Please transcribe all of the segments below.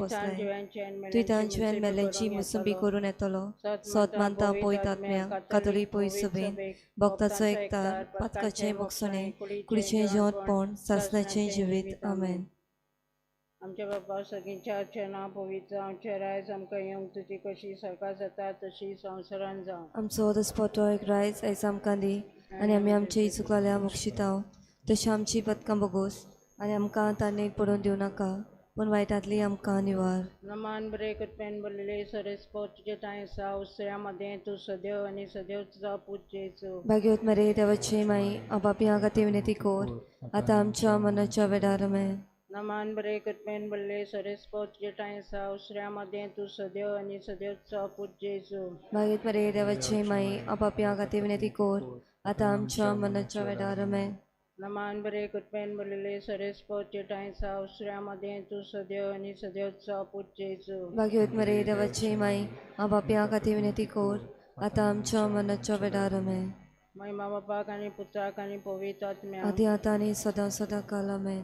बसलाय. जिव्यांची आनी तुयतान मेल्यांची जिवेन मेल्यांची मुसंबी मुसंबी करून करून येतलो. येतलो. सोद मानता पवित्र आत्म्याक, कातोलीक पवित्र सभेन, भक्ताचो एकतार, पातकाचें भोगसणें, कुडीचें जिवंतपण, सासणाचें जिवीत. आमेन. आमच्या बापा सगळींच्या नांव पवित्र जावं, तुजें रायज आमकां येवंक, तुजी कशी स्वर्गात जाता तशी संवसारान जावं. आमचो दसपटो एक रायज आयज आमकां दी आनी आमी आमचे चुकलेल्या बक्षितांव तशें आमची पदकां बगोस आनी आमकां ताणें पडून दिवं नाका, पूण वायटांतली आमकां निवार. नमान बरे कृपेन भरलेले सरेस्पोत तुजे ठांय आसा, उस्त्र्या मदें तूं सदैव आनी सदैव तुजो पूत जेजू. भाग्यवत मरे देवाची माई, आपापी खातीर विनंती कर, आतां आमच्या मनाच्या वेळार. आमेन. नमान बरे कृपेन भरले सरेस्पोत तुजे ठांय आसा, उस्त्र्या मदें तूं सदैव आनी सदैव तुजो पूत जेजू. भाग्यवत मरे देवाची माई, आपापी खातीर विनंती कर, आतां आमच्या मनाच्या वेळार. आमेन. नमान बरे कृपेन भरलेले सरेस्पोत तुजे ठांय आसा, उस्त्र्या मदें तूं सदैव आनी सदैव तुजो पूत जेजू. भाग्यवत मरे देवाची माई, आपापी खातीर विनंती कर, आतां आमच्या मनाच्या वेळार. आमेन. महिमा बापाक आनी पुत्राक आनी पवित्र आत्म्याक. आदी आतां आनी सदां सदां काल. आमेन.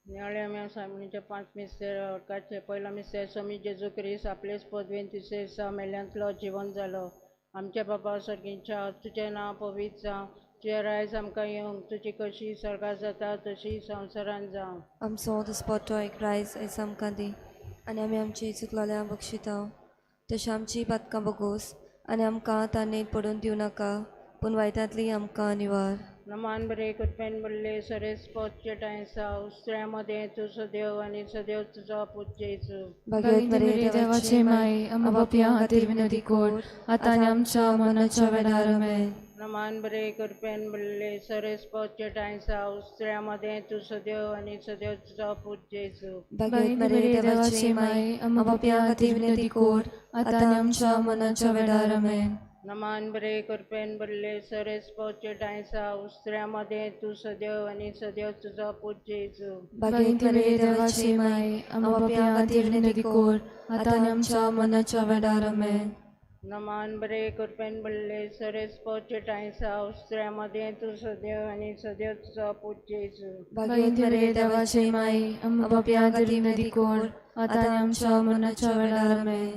नियाळे आमी सामणीचे पांच मिस्तेर वळखाचे. पयलो मिस्तेर, स्वामी जेजू क्रिस्त आपलेच पदवेन तिसरे दिसा मेल्यांतलो जिवन जालो. आमच्या बाबा सर्गींच्या, तुजें नांव पवित्र जावं, तुजें रायज आमकां येवंक, तुजी कशी स्वर्गात जाता तशी संवसारान जावं. आमचो दसपटो एक रायज आयज आमकां दी आनी आमी आमची चुकलेल्या बक्षितांव तशें आमची पातकां बगोस आनी आमकां ताणें पडून दिवं नाका, पूण वायटांतली आमकां निवार. नमान बरे कृपेन भरले सरेस्पोत तुजे ठांय आसा, उस्त्र्या मदें तूं सदैव आनी सदैव तुजो पूत जेजू. भाग्यवत मरे देवाची माई, आमकां पापयां खातीर विनंती कर, आतां आनी आमच्या मरणाच्या वेळार. आमेन. नमान बरे कृपेन भरले सरेस्पोत तुजे ठांय आसा, उस्त्र्या मदें तूं सदैव आनी सदैव तुजो पूत जेजू. भाग्यवत मरे देवाची माई, आमकां पापयां खातीर विनंती कर, आतां आनी आमच्या मरणाच्या वेळार. आमेन. नमान बरे कृपेन भरले सरेस्पोत तुजे ठांय आसा, उस्त्र्या मदें तूं सदैव आनी सदैव तुजो पूत जेजू. भाग्यवत मरे देवाची माई, आमकां पापयां खातीर विनंती कर, आतां आनी आमच्या मरणाच्या वेळार. आमेन. नमान बरे कृपेन भरले सरेस्पोत तुजे ठांय आसा, उस्त्र्या मदें तूं सदैव आनी सदैव तुजो पूत जेजू. भाग्यवत मरे देवाची माई, आमकां पापयां खातीर विनंती कर, आतां आनी आमच्या मरणाच्या वेळार. आमेन.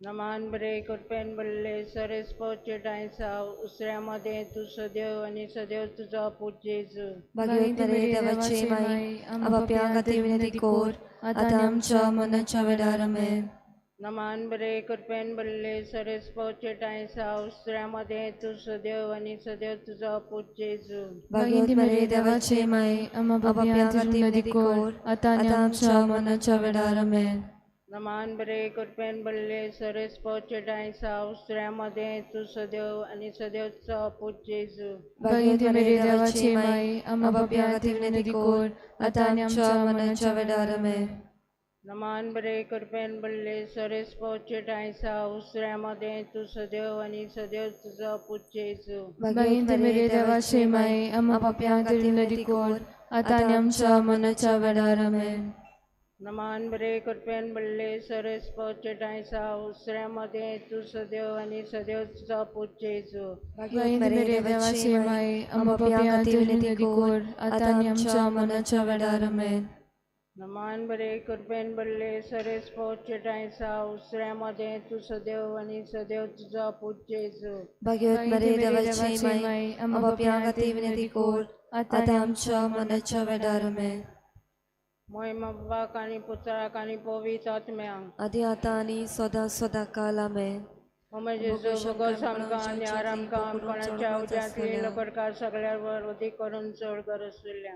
नमान बरे कृपेन भरले सरेस्पोत तुजे ठांय आसा, उस्त्र्या मदें तूं सदैव आनी सदैव तुजो पूत जेजू. भाग्यवत मरे देवाची माई, आमकां पापयां खातीर विनंती कर, आतां आनी आमच्या मरणाच्या वेळार. आमेन. नमान बरे कृपेन भरले सरेस्पोत तुजे ठांय आसा, उस्त्र्या मदें तूं सदैव आनी सदैव तुजो पूत जेजू. भाग्यवत मरे देवाची माई, आमकां पापयां खातीर विनंती कर, आतां आनी आमच्या मरणाच्या वेळार. आमेन. नमान बरे कृपेन भरले सरेस्पोत तुजे ठांय आसा, उस्त्र्या मदें तूं सदैव आनी सदैव तुजो पूत जेजू. भाग्यवत मरे देवाची माई, आमकां पापयां खातीर विनंती कर, आतां आनी आमच्या मरणाच्या वेळार. आमेन. नमान बरे कृपेन भरले सरेस्पोत तुजे ठांय आसा, उस्त्र्या मदें तूं सदैव आनी सदैव तुजो पूत जेजू. भाग्यवत मरे देवाची माई, आमकां पापयां खातीर विनंती कर, आतां आनी आमच्या मरणाच्या वेळार. आमेन. नमान बरे कृपेन भरले सरेस्पोत तुजे ठांय आसा, उस्त्र्या मदें तूं सदैव आनी सदैव तुजो पूत जेजू. भाग्यवत मरे देवाची माई, आमकां पापयां खातीर विनंती कर, आतां आनी आमच्या मरणाच्या वेळार. आमेन. नमान बरे कृपेन भरले सरेस्पोत तुजे ठांय आसा, उस्त्र्या मदें तूं सदैव आनी सदैव तुजो पूत जेजू. भाग्यवत मरे देवाची माई, आमकां पापयां खातीर विनंती कर, आतां आमच्या मरणाच्या वेळार. आमेन. महिमा बापाक आनी पुत्राक आनी पवित्र आत्म्याक. आदी आतां आनी सदां सदां काल. आमेन. ओ म्हजे जेजू, भोगोस आमकां आनी आरामकां कोणाच्या उद्यांतली लकडकार सगळ्या वरवती करून चड गरज सुरल्या.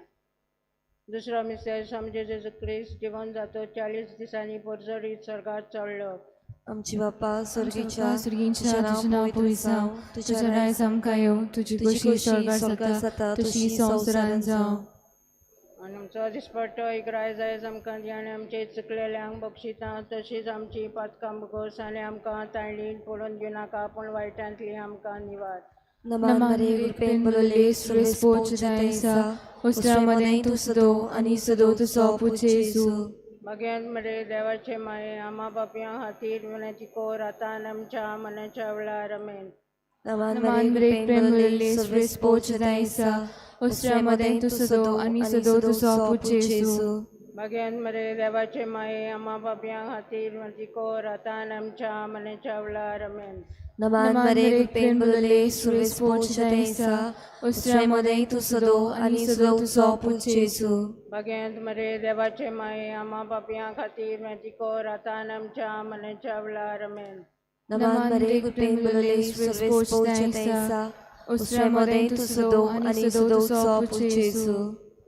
दुसरो मिस्तेर, आमचे जेजू क्रिस्त जिवन जातो 40 दिसांनी परजळीत स्वर्गात चडलो. आमची बापा स्वर्गीच्या, स्वर्गीच्या, तुजें नांव पवित्र जावं, तुजें रायज आमकां येवं, तुजी खोशी स्वर्गार जाता तशी संवसारान जावं. आनी आमचो दिसपट्टो एक रायज आयज आमकां दी आनी आमचे चुकलेल्यांक बक्षितां तशीच आमची पातकां भोगोस आनी आमकां ताळणीन पडून दिवनाका, पूण वायटांतली आमकां निवार. नमान मरे कृपेन भरलेले सुरेस्पोत तुजे आसा, उस्त्र्या मदें तूं सदो आनी सदो तुजो पूत जेजू. भाग्यांत मरे देवाचे माये, आमा पापयां खातीर विनंती कर, आतां आनी आमच्या मनाच्या वेळार. आमेन. नमान नमान मरे मरे कृपेन प्रेम भरलेले भरलेले सुरेस्पोत सुरेस्पोत तुजे तुजे आसा, आसा, उस्त्र्या मदें तूं सदो आनी सदो तुजो पूत जेजू. भाग्यान मरे देवाचे माये आम्हा पापयां खातीर विनंती कर आतां आनी आमच्या मरणाच्या वेळार आमेन. नमान मरे कृपेन बोलले सुरेश पोचतेसा उसरे मदें तूं सदो आनी सदो तुजो पूत जेजू. भाग्यांत मरे देवाचे माये आम्हा पापयां खातीर विनंती कर आतां आनी आमच्या मरणाच्या वेळार आमेन. नमान मरे कृपेन बोलले सुरेश पोचतेसा उसरे मदें तूं सदो आनी सदो तुजो पूत जेजू.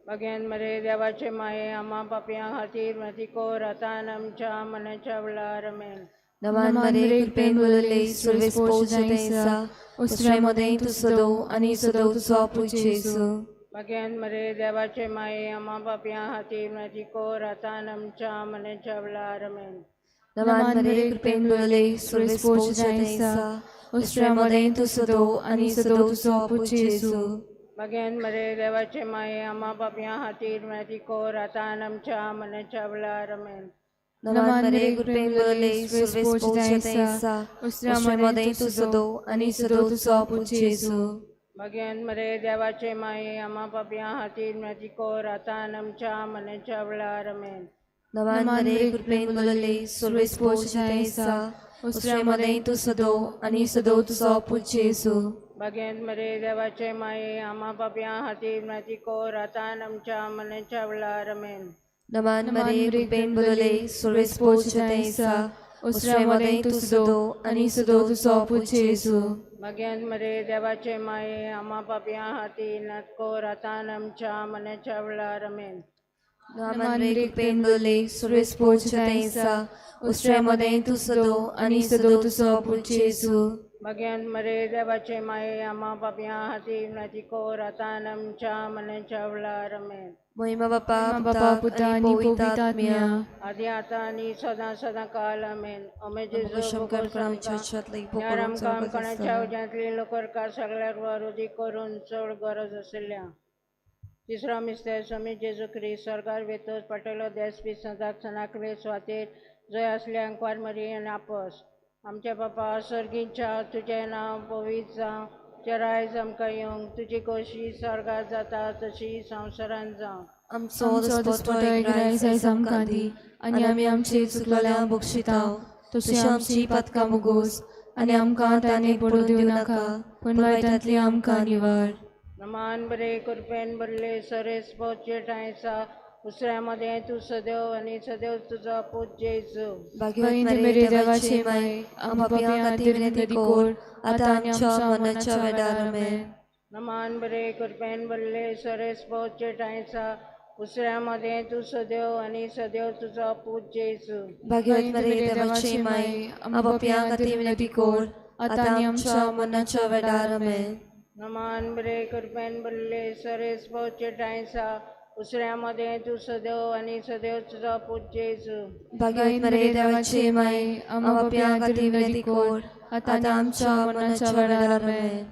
भाग्यांत मरे देवाचे माये आम्हा पापयां खातीर विनंती कर आतां आनी आमच्या मरणाच्या वेळार आमेन. नमान मरे कृपेन बोलले सुरेश पोचतेसा उसरे मदें तूं सदो आनी सदो तुजो पूत जेजू. भाग्यांत मरे देवाचे माये आम्हा पापयां खातीर विनंती कर आतां आनी आमच्या मरणाच्या वेळार आमेन. नमान मरे कृपेन बोलले सुरेश पोचतेसा उसरे मदें तूं सदो आनी सदो तुजो पूत जेजू. भाग्यांत मरे देवाचे माये आम्हा पापयां खातीर विनंती कर आतां आनी आमच्या मरणाच्या वेळार आमेन. नमान मरे कृपेन बोलले सुरेश पोचतेसा उसरे मदें तूं सदो आनी सदो तुजो पूत जेजू. भाग्यांत मरे देवाचे माये आम्हा पापयां खातीर विनंती कर आतां आनी आमच्या मरणाच्या वेळार आमेन. नमान मरे कृपेन बोलले सुरेश पोचतेसा उसरे मदें तूं सदो आनी सदो तुजो पूत जेजू. भाग्यांत मरे देवाचे माये आम्हा पापयां खातीर विनंती कर आतां आनी आमच्या मरणाच्या वेळार आमेन. नमान मरे कृपेन बोलले सुरेश पोचतेसा उसरे मदें तूं सदो आनी सदो तुजो पूत जेजू. भाग्यांत मरे देवाचे माये आम्हा पापयां खातीर विनंती कर आतां आनी आमच्या मरणाच्या वेळार आमेन. नमान मरे कृपेन बोलले सुरेश पोचतेसा उसरे मदें तूं सदो आनी सदो तुजो पूत जेजू. भाग्यांत मरे देवाचे माये आम्हा पापयां खातीर विनंती कर आतां आनी आमच्या मरणाच्या वेळार आमेन. महिमा बापा बापा पुता आनी आनी पवित्र पवित्र आत्म्या. आत्म्या. आदी आतां आनी सदां सदां काल आमेन. अमे जेजू शंकर बोगोस आमकां यार आमकां आमकांच्या उज्यांतली लोकरकार सगळ्याक वरुदी करून चड गरज आशिल्ल्या. तिसरो मिस्तेर स्वामी जेजू क्रिस्त स्वर्गार वेतोच पाटयलो देस बी सदांच सनाकले सुवातेर जंय आसले अंकवार मरी आनी आपस. आमच्या बापा सर्गीच्या तुजें नांव पवित्र जावं, तुजें रायज आमकां येवंक, तुजी खोशी स्वर्गार जाता तशी संवसारांत जावं. आमचो आमचो दिसपट्टो दिसपट्टो एक एक रायस रायस आयज आयज आमकां आमकां दी दी आनी आमी आमची चुकलोल्या बक्षिता तशी आमची पातकां मुगोस आनी आमकां ताणें पडूं दिवं नाका पूण वायटांतली आमकां निवार. नमान बरे कृपेन भरले सरेस पोचे ठांयसा उसऱ्या मदें तूं सदैव आनी सदैव तुजो पूत जेजू. भाग्यवंत भाग्यवंत मरे मेरे देवाची देवाची माय माय आमच्या आमच्या पापयां खातीर खातीर विनंती विनंती कर कर आतां आतां आनी आमच्या आमच्या मरणाच्या मरणाच्या वेळार वेळार आमेन. आमेन. नमान बरे कृपेन भरले सरेस पोचे ठांयसा उसऱ्या मदें तूं सदैव आनी सदैव तुजो पूत जेजू. भाग्यवंत भाग्यवंत मरे मेरे देवाची देवाची माय माय आमच्या पापयां खातीर विनंती कर आतां आनी आमच्या मरणाच्या वेळार आमेन. नमान बरे कृपेन भरले सरेस पोचे ठांयसा उसऱ्या मदें तूं सदैव आनी सदैव तुजो पूत जेजू. भाग्यवंत मरे देवाची माय आमच्या पापयां खातीर विनंती कर आतां आमच्या मरणाच्या वेळार आमेन.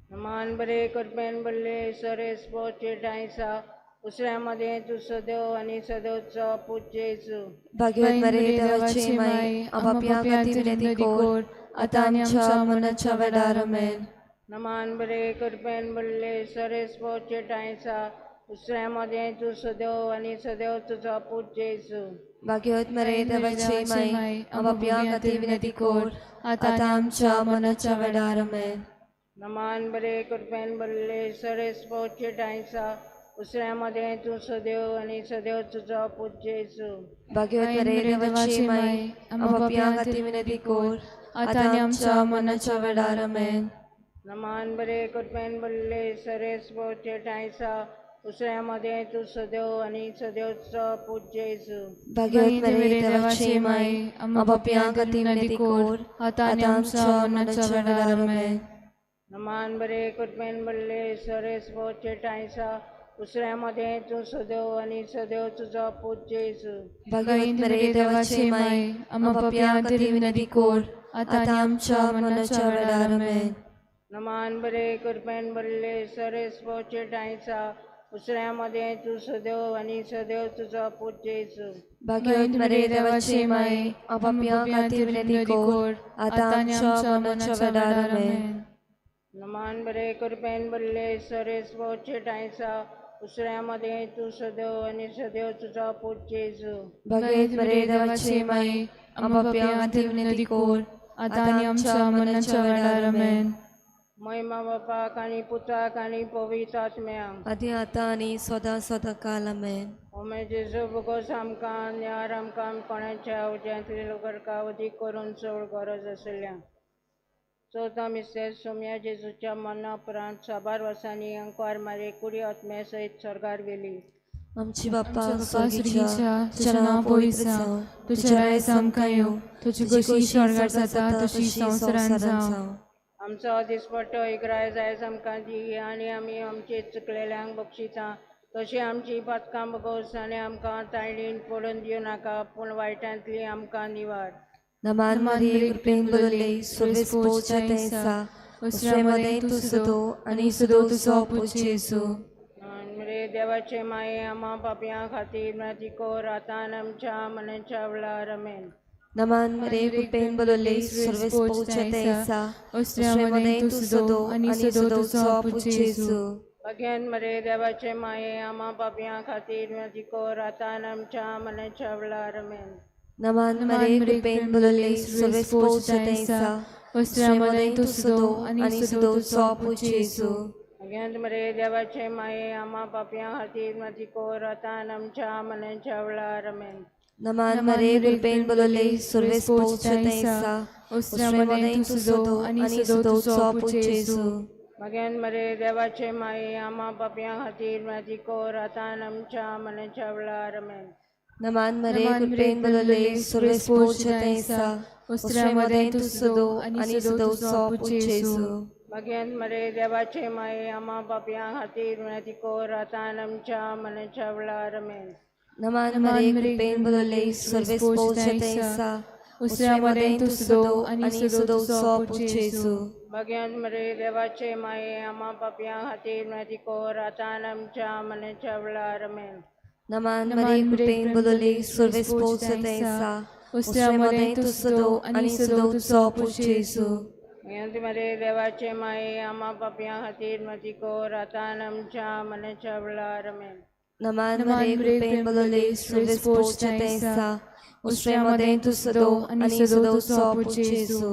नमान बरे कृपेन भरले सरेस पोचे ठांयसा उसऱ्या मदें तूं सदैव आनी सदैव तुजो पूत जेजू. भाग्यवंत मरे देवाची माय आमच्या पापयां खातीर विनंती कर आतां आमच्या मरणाच्या वेळार आमेन. नमान बरे कृपेन भरले सरेस पोचे ठांयसा उसऱ्या मदें तूं सदैव आनी सदैव तुजो पूत जेजू. भाग्यवंत मरे देवाची माय आमच्या पापयां खातीर विनंती कर आतां आमच्या मरणाच्या वेळार आमेन. नमान बरे कृपेन भरले सरेस पोचे ठांयसा उसऱ्या मदें तूं सदैव आनी सदैव तुजो पूत जेजू. भाग्यवंत मरे देवाची माय आमच्या पापयां खातीर विनंती कर आतां आनी आमच्या मरणाच्या वेळार आमेन. नमान बरे कृपेन भरले सरेस पोचे ठांयसा उसऱ्या मदें तूं सदैव आनी सदैव तुजो पूत जेजू. भाग्यवंत मरे देवाची माय आमच्या पापयां खातीर विनंती कर आतां आनी आतां आमच्या आमच्या मरणाच्या मरणाच्या वेळार वेळार आमेन. आमेन. नमान बरे कृपेन भरले सरेस पोचे ठांयसा उसऱ्या मदें तूं सदैव आनी सदैव तुजो पूत जेजू. भाग्यवंत मरे देवाची माय आमच्या पापयां खातीर विनंती कर आतां आमच्या मरणाच्या वेळार आमेन. नमान बरे कृपेन भरले सरेस पोचे ठांयसा उसऱ्या मदें तूं सदैव आनी सदैव तुजो पूत जेजू. भाग्यवंत मरे देवाची माय आमच्या पापयां खातीर विनंती कर आतां आमच्या मरणाच्या वेळार आमेन. नमान बरे कृपेन भरले सरेस पोचे ठांयसा उसऱ्या मदें तूं सदैव आनी सदैव तुजो पूत जेजू. भाग्यवत मरे देवाचे माये, आमकां पापयां खातीर विनंती कर, आतां आनी आमच्या मरणाच्या वेळार. आमेन. महिमा बापाक आनी पुताक आनी पवित्र आत्म्याक. आदी आतां आनी सदां सदां काल. आमेन. ओ मे जेजू भोगोस आमकां न्यार आमकां कोणाच्या उज्यांतले लोकरका अदीक करून चड गरज आसल्या. चवथो मिस्तेर सोम्या जेजूच्या मरणा उपरांत साबार वर्सांनी अंकवार मारे कुडी आत्म्या सयत स्वर्गार व्हेली. आमची बाप्पा आमच्या बापा स्वर्गीच्या, स्वर्गीच्या, तुझें नांव पवित्र जावं, तुजें रायज आमकां येवं, तुजी खोशी स्वर्गार जाता तशी संवसारांत जावं. आमचो दिसपट्टो इग्रायज आयज आमकां दी आनी आमी आमचे चुकलेल्यांक बक्षिता तशी आमची पातकां बगोस आनी आमकां ताळणीन पडून दिवं नाका पूण वायटांतली आमकां निवार. नमान मरिये, कृपेन भरले, सर्वेस्पोच्या तेंसा, उसरे तूं सदो आनी सदो तुजो पूत जेजू. मरे देवाचे माये आमा पापयां खातीर विनंती कर आतां आनी आमच्या मरणाच्या वेळार. आमेन. नमान मरिये, कृपेन भरले, सर्वेस्पोच्या तेंसा, उसरे तूं सदो आनी सदो तुजो पूत जेजू. अगेन मरे देवाचे माये आमा पापयां खातीर विनंती कर आतां आनी आमच्या मरणाच्या वेळार. आमेन. नमान मरिये, कृपेन भरले, सर्वेस्पोच्या तेंसा, उसरे तूं सदो आनी सदो तुजो पूत जेजू. अगेन मरे देवाचे माये आमा पापयां खातीर विनंती कर आतां आनी आमच्या मरणाच्या वेळार. आमेन. नमान मरिये, कृपेन भरले, सर्वेस्पोच्या तेंसा, उसरे तूं सदो आनी सदो तुजो पूत जेजू. मगेन मरे देवाचे माये आमा पापयां खातीर विनंती कर आतां आनी आमच्या मरणाच्या वेळार. आमेन. नमान मरिये, कृपेन भरले, सर्वेस्पोच्या तेंसा, उसरे तूं सदो आनी सदो तुजो पूत जेजू. मगेन मरे देवाचे माये आमा पापयां खातीर विनंती कर आतां आनी आमच्या मरणाच्या वेळार. आमेन. नमान मरिये, कृपेन भरले, सर्वेस्पोच्या तेंसा, उसरे तूं सदो आनी सदो तुजो पूत जेजू. मगेन मरे देवाचे माये आमा पापयां खातीर विनंती कर आतां आनी आमच्या मरणाच्या वेळार. आमेन. नमान मरिये, कृपेन भरले, सर्वेस्पोच्या तेंसा, उसरे तूं सदो आनी सदो तुजो पूत जेजू. मगेन मरे देवाचे माये आमा पापयां खातीर विनंती कर आतां आनी आमच्या मरणाच्या वेळार. आमेन. नमान मरिये, कृपेन भरले, सर्वेस्पोच्या तेंसा, उसरे तूं सदो आनी सदो तुजो पूत जेजू.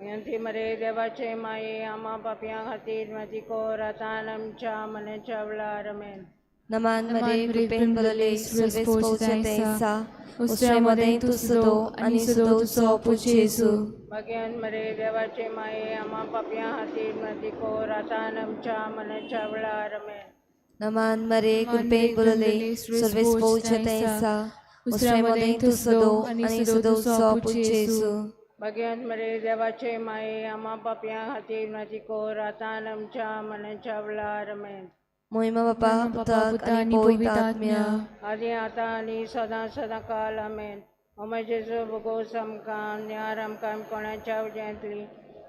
मगेन मरे देवाचे माये आमा पापयां खातीर विनंती कर आतां आनी आमच्या मरणाच्या वेळार. आमेन. नमान मरिये, कृपेन भरले, सर्वेस्पोच्या तेंसा, उसरे तूं सदो आनी सदो तुजो पूत जेजू. मगेन मरे देवाचे माये आमा पापयां खातीर विनंती कर आतां आनी आमच्या मरणाच्या वेळार. आमेन. नमान मरिये, कृपेन भरले, सर्वेस्पोच्या तेंसा, उसरे तूं सदो आनी सदो तुजो पूत जेजू. मगेन मरे देवाचे माये आमा पापयां खातीर विनंती कर आतां आनी आमच्या मरणाच्या वेळार. आमेन. मोहिमा बापा पुताक आनी पवित्र आत्म्या. आदी आतां आनी सदां सदां काल. आमेन. ओ म्हजे जेजू भोगोस आमकां न्यार आमकां कोणाच्या उज्यांतली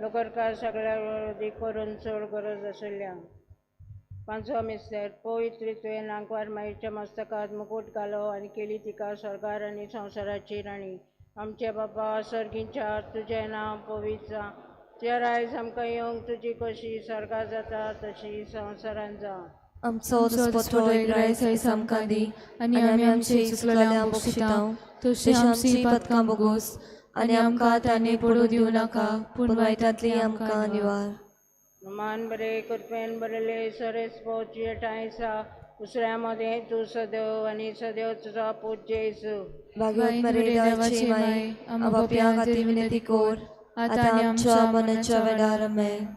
लोकरकार सगळ्या अदीक करून चड गरज आशिल्ल्या. पांचवो मिस्तेर पवित्र तुवें आंकवार माईच्या मस्तकात मुकूट घालो आनी केली तिका स्वर्गार आनी संवसाराची राणी. आमचे बाबा सर्गीच्या, तुजें नांव पवित्र जावं, तुजें रायज आमकां येवंक, तुजी कशी स्वर्गार जाता तशी संवसारांत जावं. आमचो दिसपट्टो इग्रायज आयज आमकां दी आनी आमी आमचे चुकलेल्यांक बक्षिता तशी आमची पातकां बोगोस आनी आमकां तांणी पडूं दिवं नाका पूण वायटांतली आमकां निवार. मान बरे कृपेन बरले सरेस पोवचे ठांयसा दुसऱ्या मदें तूं सदैव आनी सदैव तुजो पूत जेजू. भाग्यवत मरे देवाची माई, आमकां पापयां खातीर विनंती कर, आतां आनी आमच्या मरणाच्या वेळार. आमेन.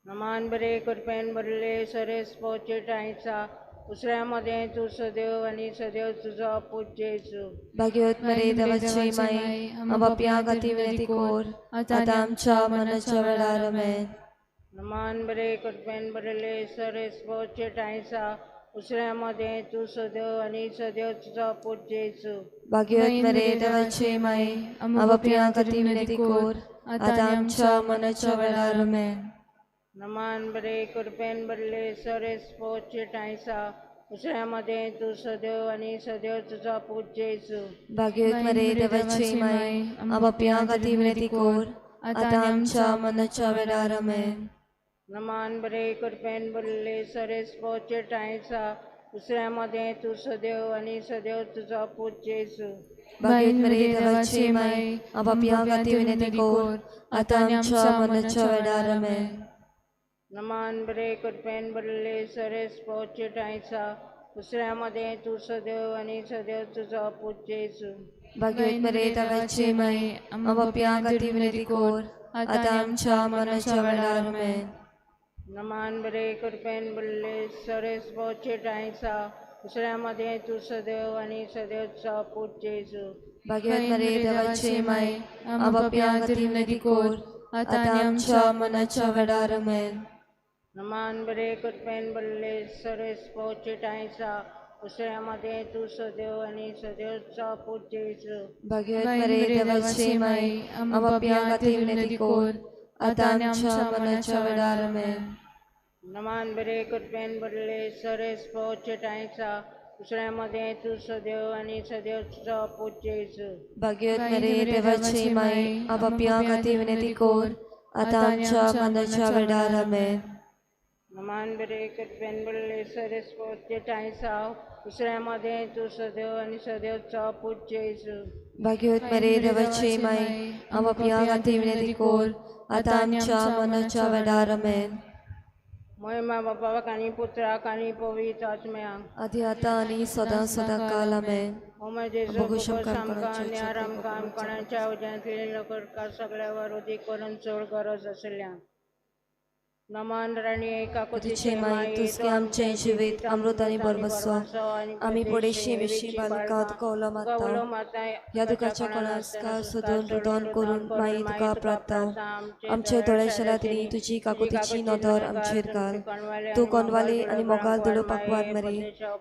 मान बरे कृपेन भरले सरेस पोवचे ठांयसा दुसऱ्या मदें तूं सदैव आनी सदैव तुजो पूत जेजू. भाग्यवत मरे देवाची माई, आमकां पापयां खातीर विनंती कर, आतां आमच्या मरणाच्या वेळार. आमेन. मान बरे कृपेन भरले सरेस पोवचे ठांयसा दुसऱ्या मदें तूं सदैव आनी सदैव तुजो पूत जेजू. भाग्यवत मरे देवाची माई, आमकां पापयां खातीर विनंती कर, आतां आमच्या मरणाच्या वेळार. आमेन. नमान बरे कृपेन भरले सरेस पोवचे ठांयसा दुसऱ्या मदें तूं सदैव आनी सदैव तुजो पूत जेजू. भाग्यवत मरे देवाची माई, आमकां पापयां खातीर विनंती कर, आतां आमच्या मरणाच्या वेळार. आमेन. नमान बरे कृपेन भरले सरेस पोवचे ठांयसा दुसऱ्या मदें तूं सदैव आनी सदैव तुजो पूत जेजू. भाग्यवत मरिये देवाची माई, आपापया खातीर विनंती कर, आतां आमच्या मरणाच्या वेळार. आमेन. नमान बरे कृपेन भरले सरेस पोवचे ठांयसा, दुसऱ्या मदें तूं सदैव आनी सदैव तुजो पूत जेजू. भाग्यवत मरिये देवाची माई, आपापया खातीर विनंती कर, आतां आमच्या मरणाच्या वेळार. आमेन. नमान बरे कृपेन भरले सरेस पोवचे ठांयसा, दुसऱ्या मदें तूं सदैव आनी सदैव तुजो पूत जेजू. भाग्यवत मरिये देवाची माई, आपापया खातीर विनंती कर, आतां आमच्या मरणाच्या वेळार. आमेन. नमान बरे कृपेन भरले सरेस पोवचे ठांयसा, दुसऱ्या मदें तूं सदैव आनी सदैव तुजो पूत जेजू. भाग्यवत मरिये देवाची माई, आपापया खातीर विनंती कर, आतां आमच्या मरणाच्या वेळार. आमेन. नमान बरे कृपेन भरले सरेस पोवचे ठांयसा, दुसऱ्या मदें तूं सदैव आनी सदैव तुजो पूत जेजू. भाग्यवत मरिये देवाची माई, आपापया खातीर विनंती कर, आतां आमच्या मरणाच्या वेळार. आमेन. नमान बरे कृपेन भरले सरेस पोवचे ठांयसा, दुसऱ्या मदें तूं सदैव आनी सदैव तुजो पूत जेजू. भाग्यवत मरिये देवाची माई, आपापया खातीर विनंती कर, आतां आमच्या मरणाच्या वेळार. आमेन. महिमा बापाक आनी पुत्राक आनी पवित्र आत्म्याक. आदी आतां आनी सदां सदां काल. आमेन. ओ म्हजे जेजू, बघू बघू शंकर आमकां कोणाच्या आनी आरामकां कोणाच्या उज्यांतली लकरकार सगळ्या वरोधी करून चड गरज आसल्या. नमन राणी काकुतीचे माई, तुझके आमचें जिवीत अमृत आनी भरवंसो. आमी पडेशी विशीं बालकात कौलो मागता, ह्या दुखाच्या कोणास्कार सोदून रुदन करून माई तुका प्रार्थना. आमचे दोळे शरातनी तुजी काकुतीची नदर आमचेर घाल. तूं कोनवाली आनी मोगाल दुडू पाकवान मरी,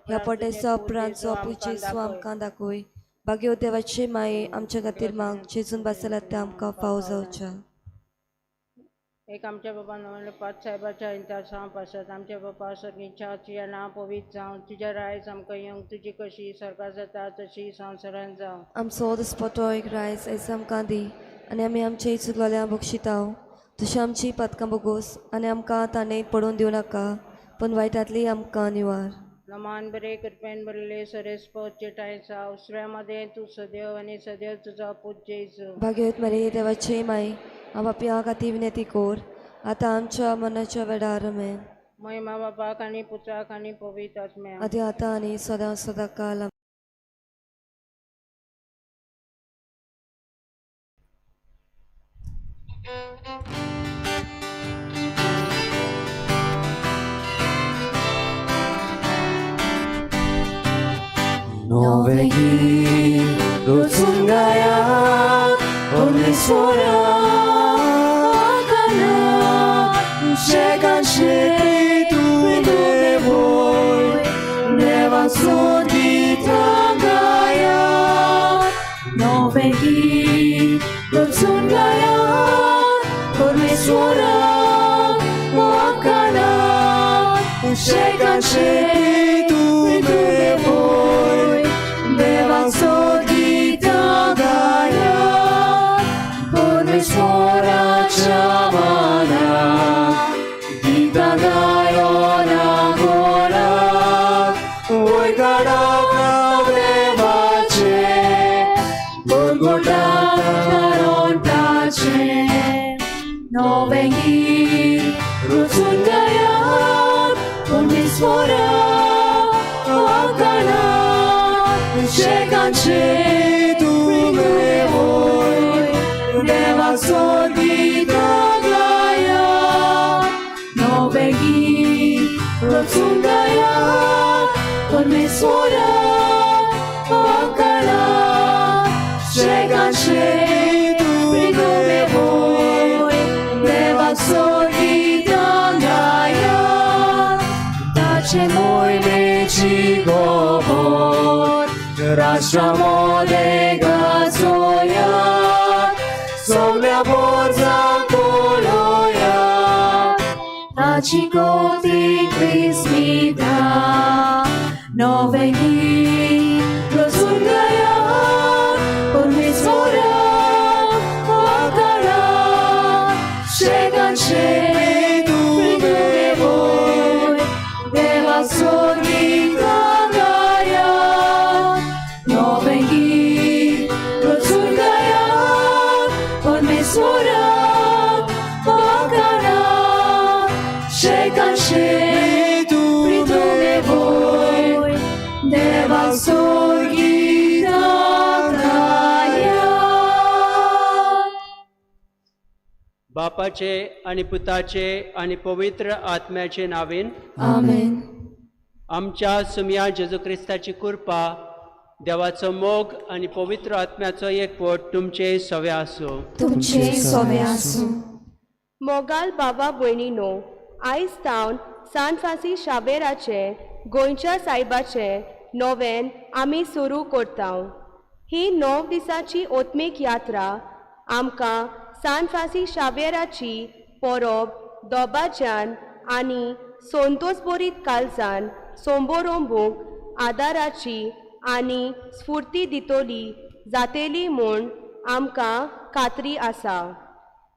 ह्या पोटेचो उपरांतचो जेजू आमकां दाखय. भाग्यो देवाची माई, आमच्या खातीर माग, जेजून बसल्यात ते आमकां फाव जावच्या. एक आमच्या बाबा म्हणलें पाच साहेबाच्या इंतासांव पासत. आमच्या बापा सर्गीच्या, तुज्या नांव पवित्र जावं, तुज्या रायज आमकां येवंक, तुजी कशी सरकार जाता तशी संवसारान जावं. आमचो दिसपटो एक रायस आयज आमकां दी, आनी आमी आमचे चुकलोल्या बक्षिताव, तशी आमची पदकां बगोस, आनी आमकां ताणें पडून दिवं नाका, पूण वायटांतली आमकां निवार. नमान बरे कृपेन भरले सरेस पोवचे ठांयसा, उसऱ्या मदें तूं सदैव आनी सदैव तुजो पूत जेजू. भाग्यवत मरिये देवाची माई, आपापया खातीर विनंती कर, आतां आमच्या मरणाच्या वेळार. आमेन. महिमा बापाक आनी पुत्राक आनी पवित्र आत्म्याक. आदी आतां आनी सदां सदां काल. Novegi Rutsungaya Omnisora Akana Shekan Sheki Tu Devoi Deva Soditangaya Novegi Rutsungaya Omnisora Akana Shekan Sheki Tu Devoi Deva Soditangaya परमेश्वरा क्षमाना Gitagayo Nagora Oigara Devache Gorgota Karontache Novengi Rutsungaya परमेश्वरा Akana Shekanche Tu Devoi Deva Soditagaya Novegi Rotsungaya परमेश्वरा Akana Shekanche Tu Devoi Deva Soditagaya Tache moi mechi gobor Rashramode gazoya Soglia borza koloya Tachikoti krismita Novegi Rosungaya परमेश्वरा Akara Shekanche Tu Devoi Deva Soditagaya परमेश्वराक फकाणां शेकांशे प्रितुमे देवाक सोर्गीताक राया. बापाचे आणि पुताचे आणि पवित्र आत्म्याचे नावेन. आमेन. आमच्या सुमया जेजू क्रिस्ताची कृपा, देवाचो मोग आणि पवित्र आत्म्याचो एकवट तुमचे सवे आसूं. तुमचे सोवे आसूं. मोगाल बाबा भयणीनो, आयज सावन सान फ्रांसीस शाबेराचे गोंयच्या सायबाचे नोवेन आमी सुरू करता. ही 9 दिसांची ओत्मीक यात्रा आमकां सान फ्रांसीस शावेराची परब दोबाज्यान आनी संतोष कालजान सोंबोरोंबूंक आदाराची आनी स्फूर्ती दितली जातेली म्हूण आमकां खात्री आसा.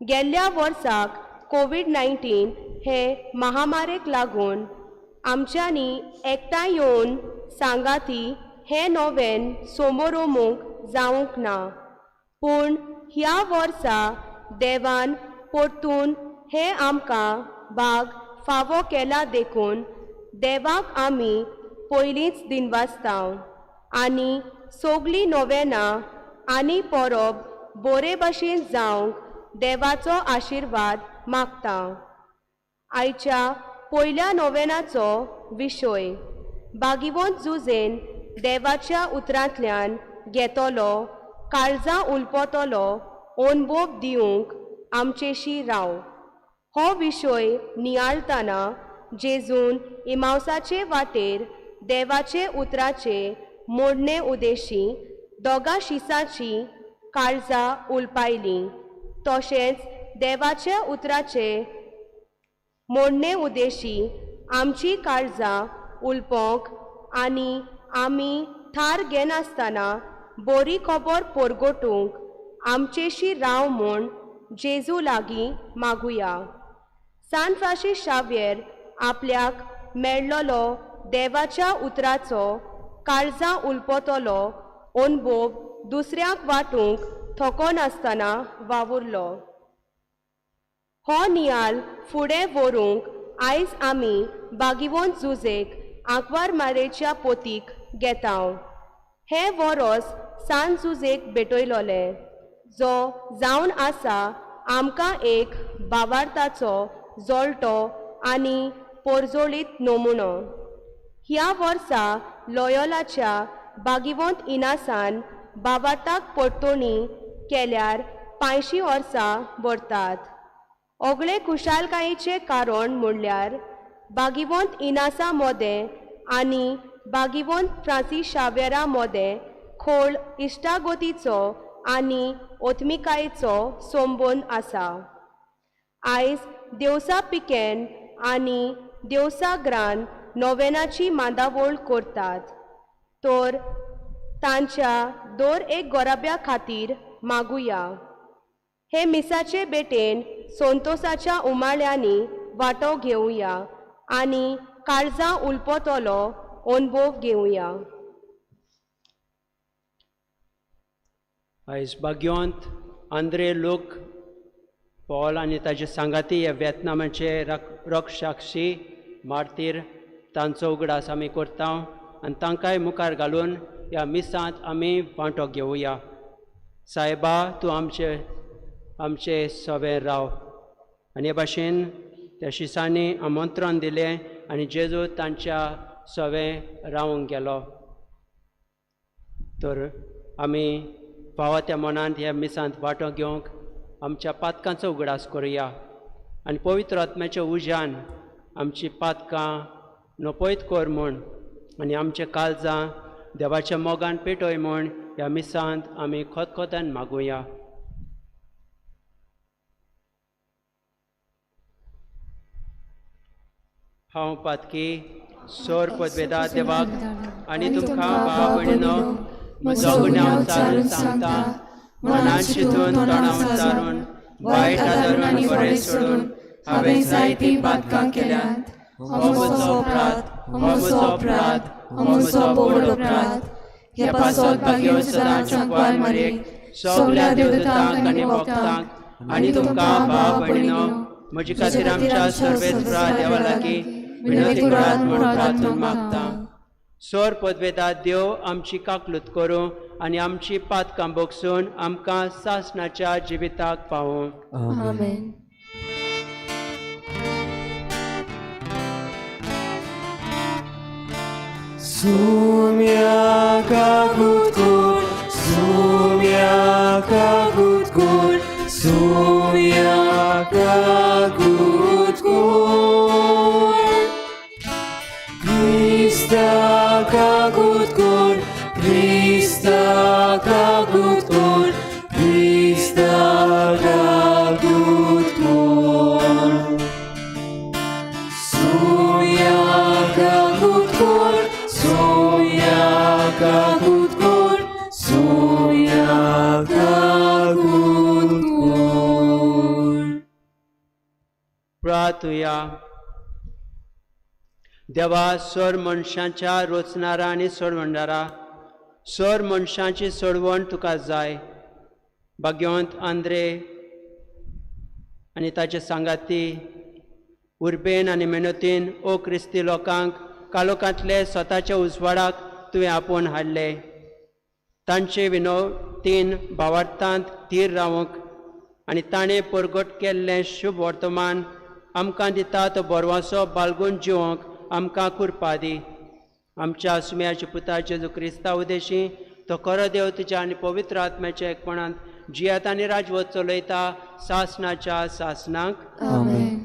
गेल्ल्या वर्साक कोवीड 19 हे महामारेक लागून आमच्यांनी एकठांय येवन सांगाती हें नोवेन सोमोरोमूंक जावंक ना, पूण ह्या वर्सा देवान परतून हें आमकां भाग फावो केला देखून देवाक आमी पयलींच दिनवासता आनी सगळीं नोवेनां आनी परब बरे भशेन जावंक देवाचो आशिर्वाद मागता. आयच्या पयल्या नोवेनाचो विशय बागिवंत जुजेन देवाच्या उतरांतल्यान घेतलो काळजां उलपतलो अनभोव दिवंक आमचेशी राव. हो विशय नियाळतना जेजून इमावसाचे वाटेर देवाचे उतराचे मोडणे उदेशी दोगां शिसाची काळजां उलपायलीं, तशेंच देवाच्या उतराचे मोडणे उदेशी आमची काळजां उलपोंक आनी आमी थार घेनासतना बरी खबर परगटूंक आमचेशी राव म्हूण जेजू लागीं मागुया. सान फ्रांसीस शाव्येर आपल्याक मेळ्ळलो देवाच्या उतराचो काळजां उलपतलो अनभोव दुसऱ्यांक वांटूंक थकनासतना वावुरलो. हो नियाल फुडें व्हरूंक आयज आमी बागिवंत जुजेक आंकवार मारेच्या पोतीक घेता. हें वरोस सान जुजेक भेटयलोलें जो जावन आसा आमकां एक बावार्थाचो जोळटो आनी पोरजोळीत नमुनो. ह्या वर्सा लोयोलाच्या बागिवंत इनासान बावार्थाक परतोणी केल्यार 85 वर्सां भरतात. ओगळे खुशालकायेचें कारण म्हणल्यार बागिवंत इनासा मोदें आनी बागिवंत फ्रांसीस शावेरा मोदें खोल इश्टागतीचो आनी ओत्मिकायेचो संबंद आसा. आयज देवसा पिकेन आनी देवसा ग्रान नोवेनाची मांदावळ करतात, तर तांच्या दर एक गोराब्या खातीर मागुया. हे मिसाचे बेटेन संतोसाच्या उमाळ्यांनी वांटो घेवया आनी काळजां उलपतलो अनभोव घेवया. आयज बाग्योंत आंद्रे लोक पॉल आनी ताजे सांगाती हे व्हिएतनामाचे रक्षाक्षी मार्तीर तांचो उगडास आमी करता आनी तांकांय मुखार घालून ह्या मिसांत आमी वांटो घेवया. सायबा, तूं आमचे आमचे सवे राव. आनी हे भाशेन त्या शिसांनी आमंत्रण दिलें आनी जेजू तांच्या सवे रावंक गेलो. तर आमी फावो त्या मनांत ह्या मिसांत वांटो घेवंक आमच्या पातकांचो उगडास करुया आनी पवित्र आत्म्याच्या उज्यान आमची पातकां नपयत कर म्हूण आनी आमचे काळजां देवाच्या मोगान पेटय म्हूण ह्या मिसांत आमी खतखतान मागुया. हांव पातकी सोर पदवेदा देवाक आनी तुमकां भाव भयणीनो म्हजो गुन्यांव चारून सांगता. मनान चिंतून तोंडान उच्चारून वायट आदरून आनी बरें सोडून हांवें जायतीं पातकां केल्यांत. हो म्हजो अपराध, हो म्हजो अपराध, हो म्हजो व्हड अपराध. ह्या पासत भाग्य सदांच आंकवार मारयेक सगल्या देवदूतांक आनी भक्तांक आनी तुमकां भाव भयणीनो म्हजे खातीर आमच्या सर्वेस्परा देवा लागीं विनवती करात म्हूण प्रार्थून मागता. सोर पदवेदा देव आमची काकलूत करूं आनी आमची पातकां बगसून आमकां सासणाच्या जिविताक पावूं. आमेन. Sumia kakutkur, sumia kakutkur, sumia kakutkur. Krista kakutkur, Krista kakutkur, Krista kakutkur. Sumia kakutkur, sumia kakutkur, sumia kakutkur. प्रार्थुया. देवा, सर मनशांच्या रोचणारा आनी सोडवणारा, सर मनशांची सोडवण तुका जाय. भाग्यवंत आंद्रे आनी ताचे सांगाती उर्बेन आनी मेहनतीन ओ क्रिस्ती लोकांक कालोकांतले स्वताच्या उजवाडाक तुवें आपोवन हाडले. तांचे विनवतीन भावार्थांत धीर रावंक आनी ताणें परगट केल्लें शुभ वर्तमान आमकां दिता तो बरवासो बालगून जिवंक आमकां कृपा दी. आमच्या सुम्याच्या पुता जेजू क्रिस्ता उदेशी तो खरो देव तुज्या आनी पवित्र आत्म्याच्या एकपणांत जियात आनी राजवत चलयता सासणाच्या सासणाक. आमेन.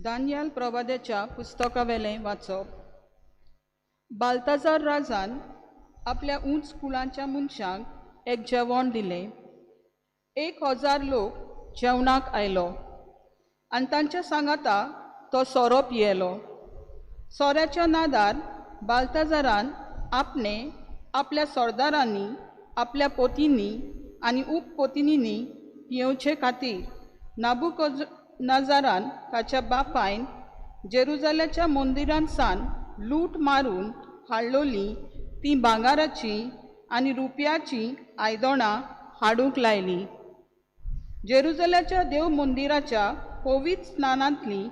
दानियाल प्रवाद्याच्या पुस्तकावेलें वाचप. बाल्ताजार राजान आपल्या उंच कुळांच्या मनशांक एक जेवण दिलें. 1000 लोक जेवणाक आयलो आनी तांच्या सांगाता तो सोरो पियेलो. सोऱ्याच्या नादार बाल्ताजारान आपणे आपल्या सरदारांनी आपल्या पोतींनी आनी उपपोतिनींनी पियेवचे खातीर नाबुकदनेझरान ताच्या बापायन जेरुजाल्याच्या मंदिरांत सावन लूट मारून हाडलोली तीं भांगाराचीं आनी रुपयाचीं आयदनां हाडूंक लायलीं. जेरुजाल्याच्या देव मंदिराच्या पवित्र स्नानांतलीं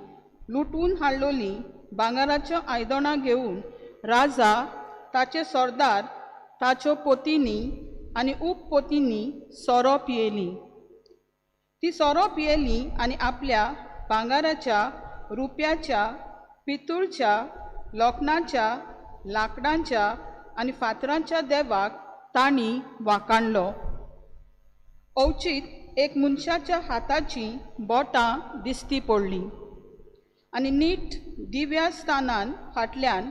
लुटून हाडलोलीं भांगाराच्यो आयदनां घेवन राजा, ताचे सरदार, ताच्यो पोतींनी आनी उपपोतींनी सोरो पियेलीं. ती सोरो पियेली आनी आपल्या भांगाराच्या, रुप्याच्या, पितूळच्या, लोखणाच्या, लांकडांच्या आनी फातरांच्या देवाक तांणी वाकाणलो. अवचीत एक मनशाच्या हाताचीं बोटां दिसती पडलीं आनी नीट दिव्या स्थानान फाटल्यान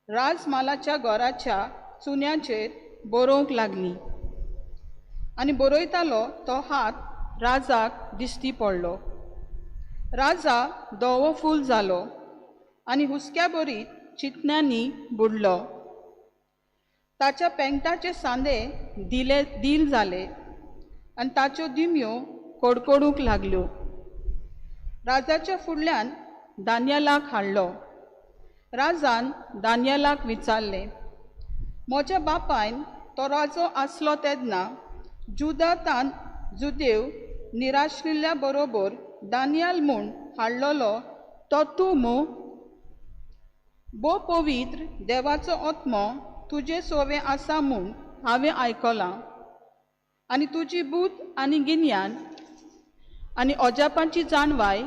राजमालाच्या घराच्या चुन्याचेर बरोवंक लागलीं आनी बरयतालो तो हात राजाक दिश्टी पडलो. राजा धवो फूल जालो आनी हुसक्या बरीत चिंतनांनी बुडलो. ताच्या पेंगटाचे सांदे दिल जाले आनी ताच्यो दिमयो कडकडूंक लागल्यो. राजाच्या फुडल्यान दानियालाक हाडलो. राजान दानियालाक विचारलें, म्हज्या बापायन तो राजो आसलो तेन्ना जुदातान जुदेव निराशिल्ल्या बरोबर दानियाल म्हूण हाडलेलो तो तूं मू? भोव पवित्र देवाचो आत्मो तुजे सोवे आसा म्हूण हांवें आयकलां आनी तुजी बूद आनी गिन्यान आनी अजापांची जाणवाय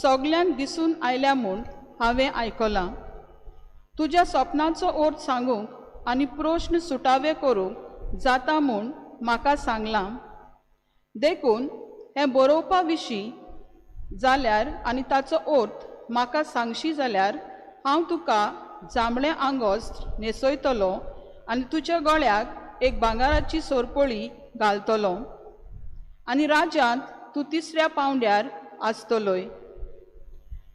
सगल्यांक दिसून आयल्या म्हूण हांवें आयकलां. तुज्या सपनाचो अर्थ सांगूंक आनी प्रश्न सुटावे करूंक जाता म्हूण म्हाका सांगलां. देखून हें बरोवपा विशीं जाल्यार आनी ताचो अर्थ म्हाका सांगशी जाल्यार हांव तुका जांबळें आंगोस्त्र न्हेसयतलो आनी तुज्या गळ्याक एक भांगराची सोरपळी घालतलो आनी राज्यांत तूं तिसऱ्या पांवड्यार आसतलोय.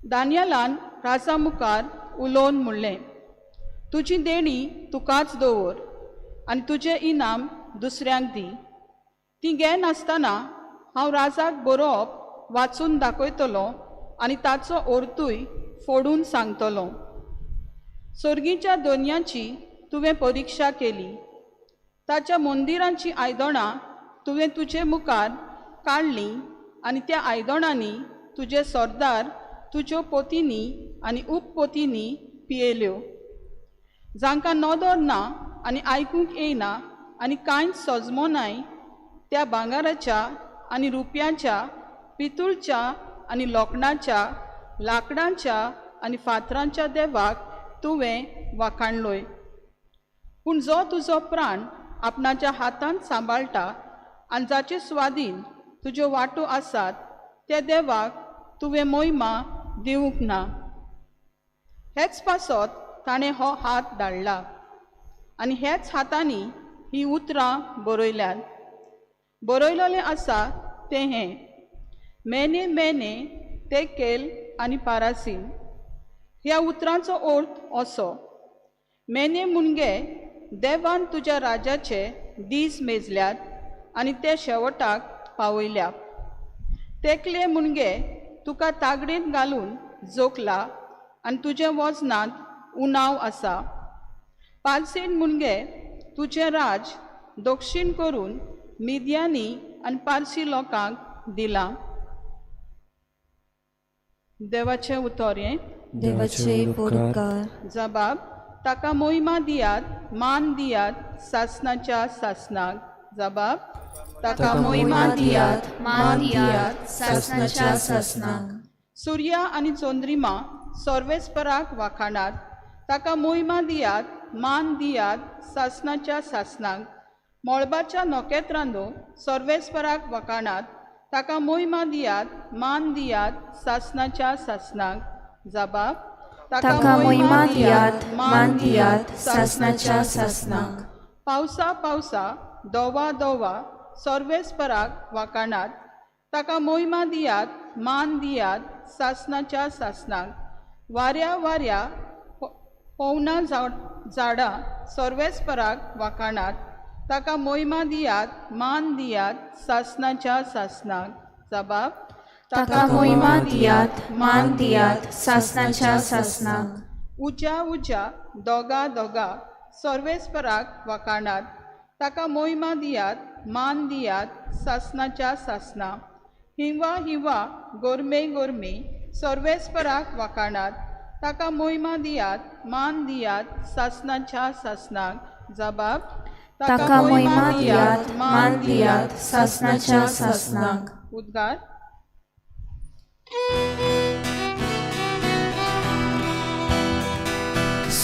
दानियालान राजा मुखार उलोवन म्हणलें, तुजी देणी तुकाच दवर आनी तुजें इनाम दुसऱ्यांक दी. ती घेनासतना हांव राजाक बरोवप वाचून दाखयतलो आनी ताचो अर्थूय फोडून सांगतलो. सोर्गीच्या दोनयांची तुवें परिक्षा केली, ताच्या मंदिरांची आयदनां तुवें तुजे मुखार काडलीं आनी त्या आयदनांनी तुजे सरदार तुज्यो पोतींनी आनी उपपोतींनी पियेल्यो. जांकां नदर ना आनी आयकूंक येयना आनी कांयच सजमोनाय त्या भांगराच्या आनी रुपयाच्या, पितूळच्या आनी लोखणाच्या, लांकडाच्या आनी फातरांच्या देवाक तुवें वाखाणलोय. पूण जो तुजो प्राण आपणाच्या हातांत सांबाळटा आनी जाचे स्वादीन तुज्यो वांटो आसात त्या देवाक तुवें मोहिमा दिवंक ना. हेच पासत ताणें हो हात धाडला आनी ह्याच हातांनी हीं उतरां बरयल्यांत. बरयलेलें आसा तें हें, मेने मेने तेकेल आनी पारासीन. ह्या उतरांचो अर्थ असो, मेने मुणगे देवान तुज्या राजाचे दीस मेजल्यात आनी ते शेवटाक पावयल्या. तेकले मुणगे तुका तागडेंत घालून जोखला आनी तुजें वजनांत उणाव आसा. पालसीन मुणगे तुजें राज दक्षीण करून मिद्यानी आनी पारसी लोकांक दिलां. देवाचें उतर हें. देवाचे उपकार. जबाब, ताका मोहिमा दियात, मान दियात सासनाच्या सासनाक. जबाब, ताका मोहिमा दियात, मान दियात सासनाच्या सासनाक. सुर्या आनी चंद्रिमा सर्वेस्पराक वाखाणात, ताका मोहिमा दियात, मान दियात सासनाच्या सासनाक. मळबाच्या नखेत्रांनो सर्वेस्पराक वाखाणात, ताका मोहिमा दियात, मान दियात सासनाच्या सासनाक. जबाब, ताका मोहिमा दियात, मान दियात सासनाच्या सासनाक. पावसा पावसा दोवा दोवा सर्वेस्पराक वाखाणात, ताका मोहिमा दियात, मान दियात सासनाच्या सासनाक. वाऱ्या वाऱ्या पोवना झाडां सर्वेस्पराक वाखाणात, ताका मोहिमा दियात, मान दियात सासनाच्या सासनाक. जबाब, ताका मोहिमा दियात, मान दियात सासनाच्या सासनाक. उज्या उज्या दोगा दोगा सर्वेस्पराक वाखाणात, ताका मोहिमा दियात, मान दियात सासनाच्या सासना. हिंवा हिंवा गोरमे गोरमे सर्वेस्पराक वाखाणात, ताका मोहिमा दियात, मान दियात सासनाच्या सासनाक. जबाब, ताका मोहिमा दियात, मान दियात सासनाच्या सासनाक. उद्गार.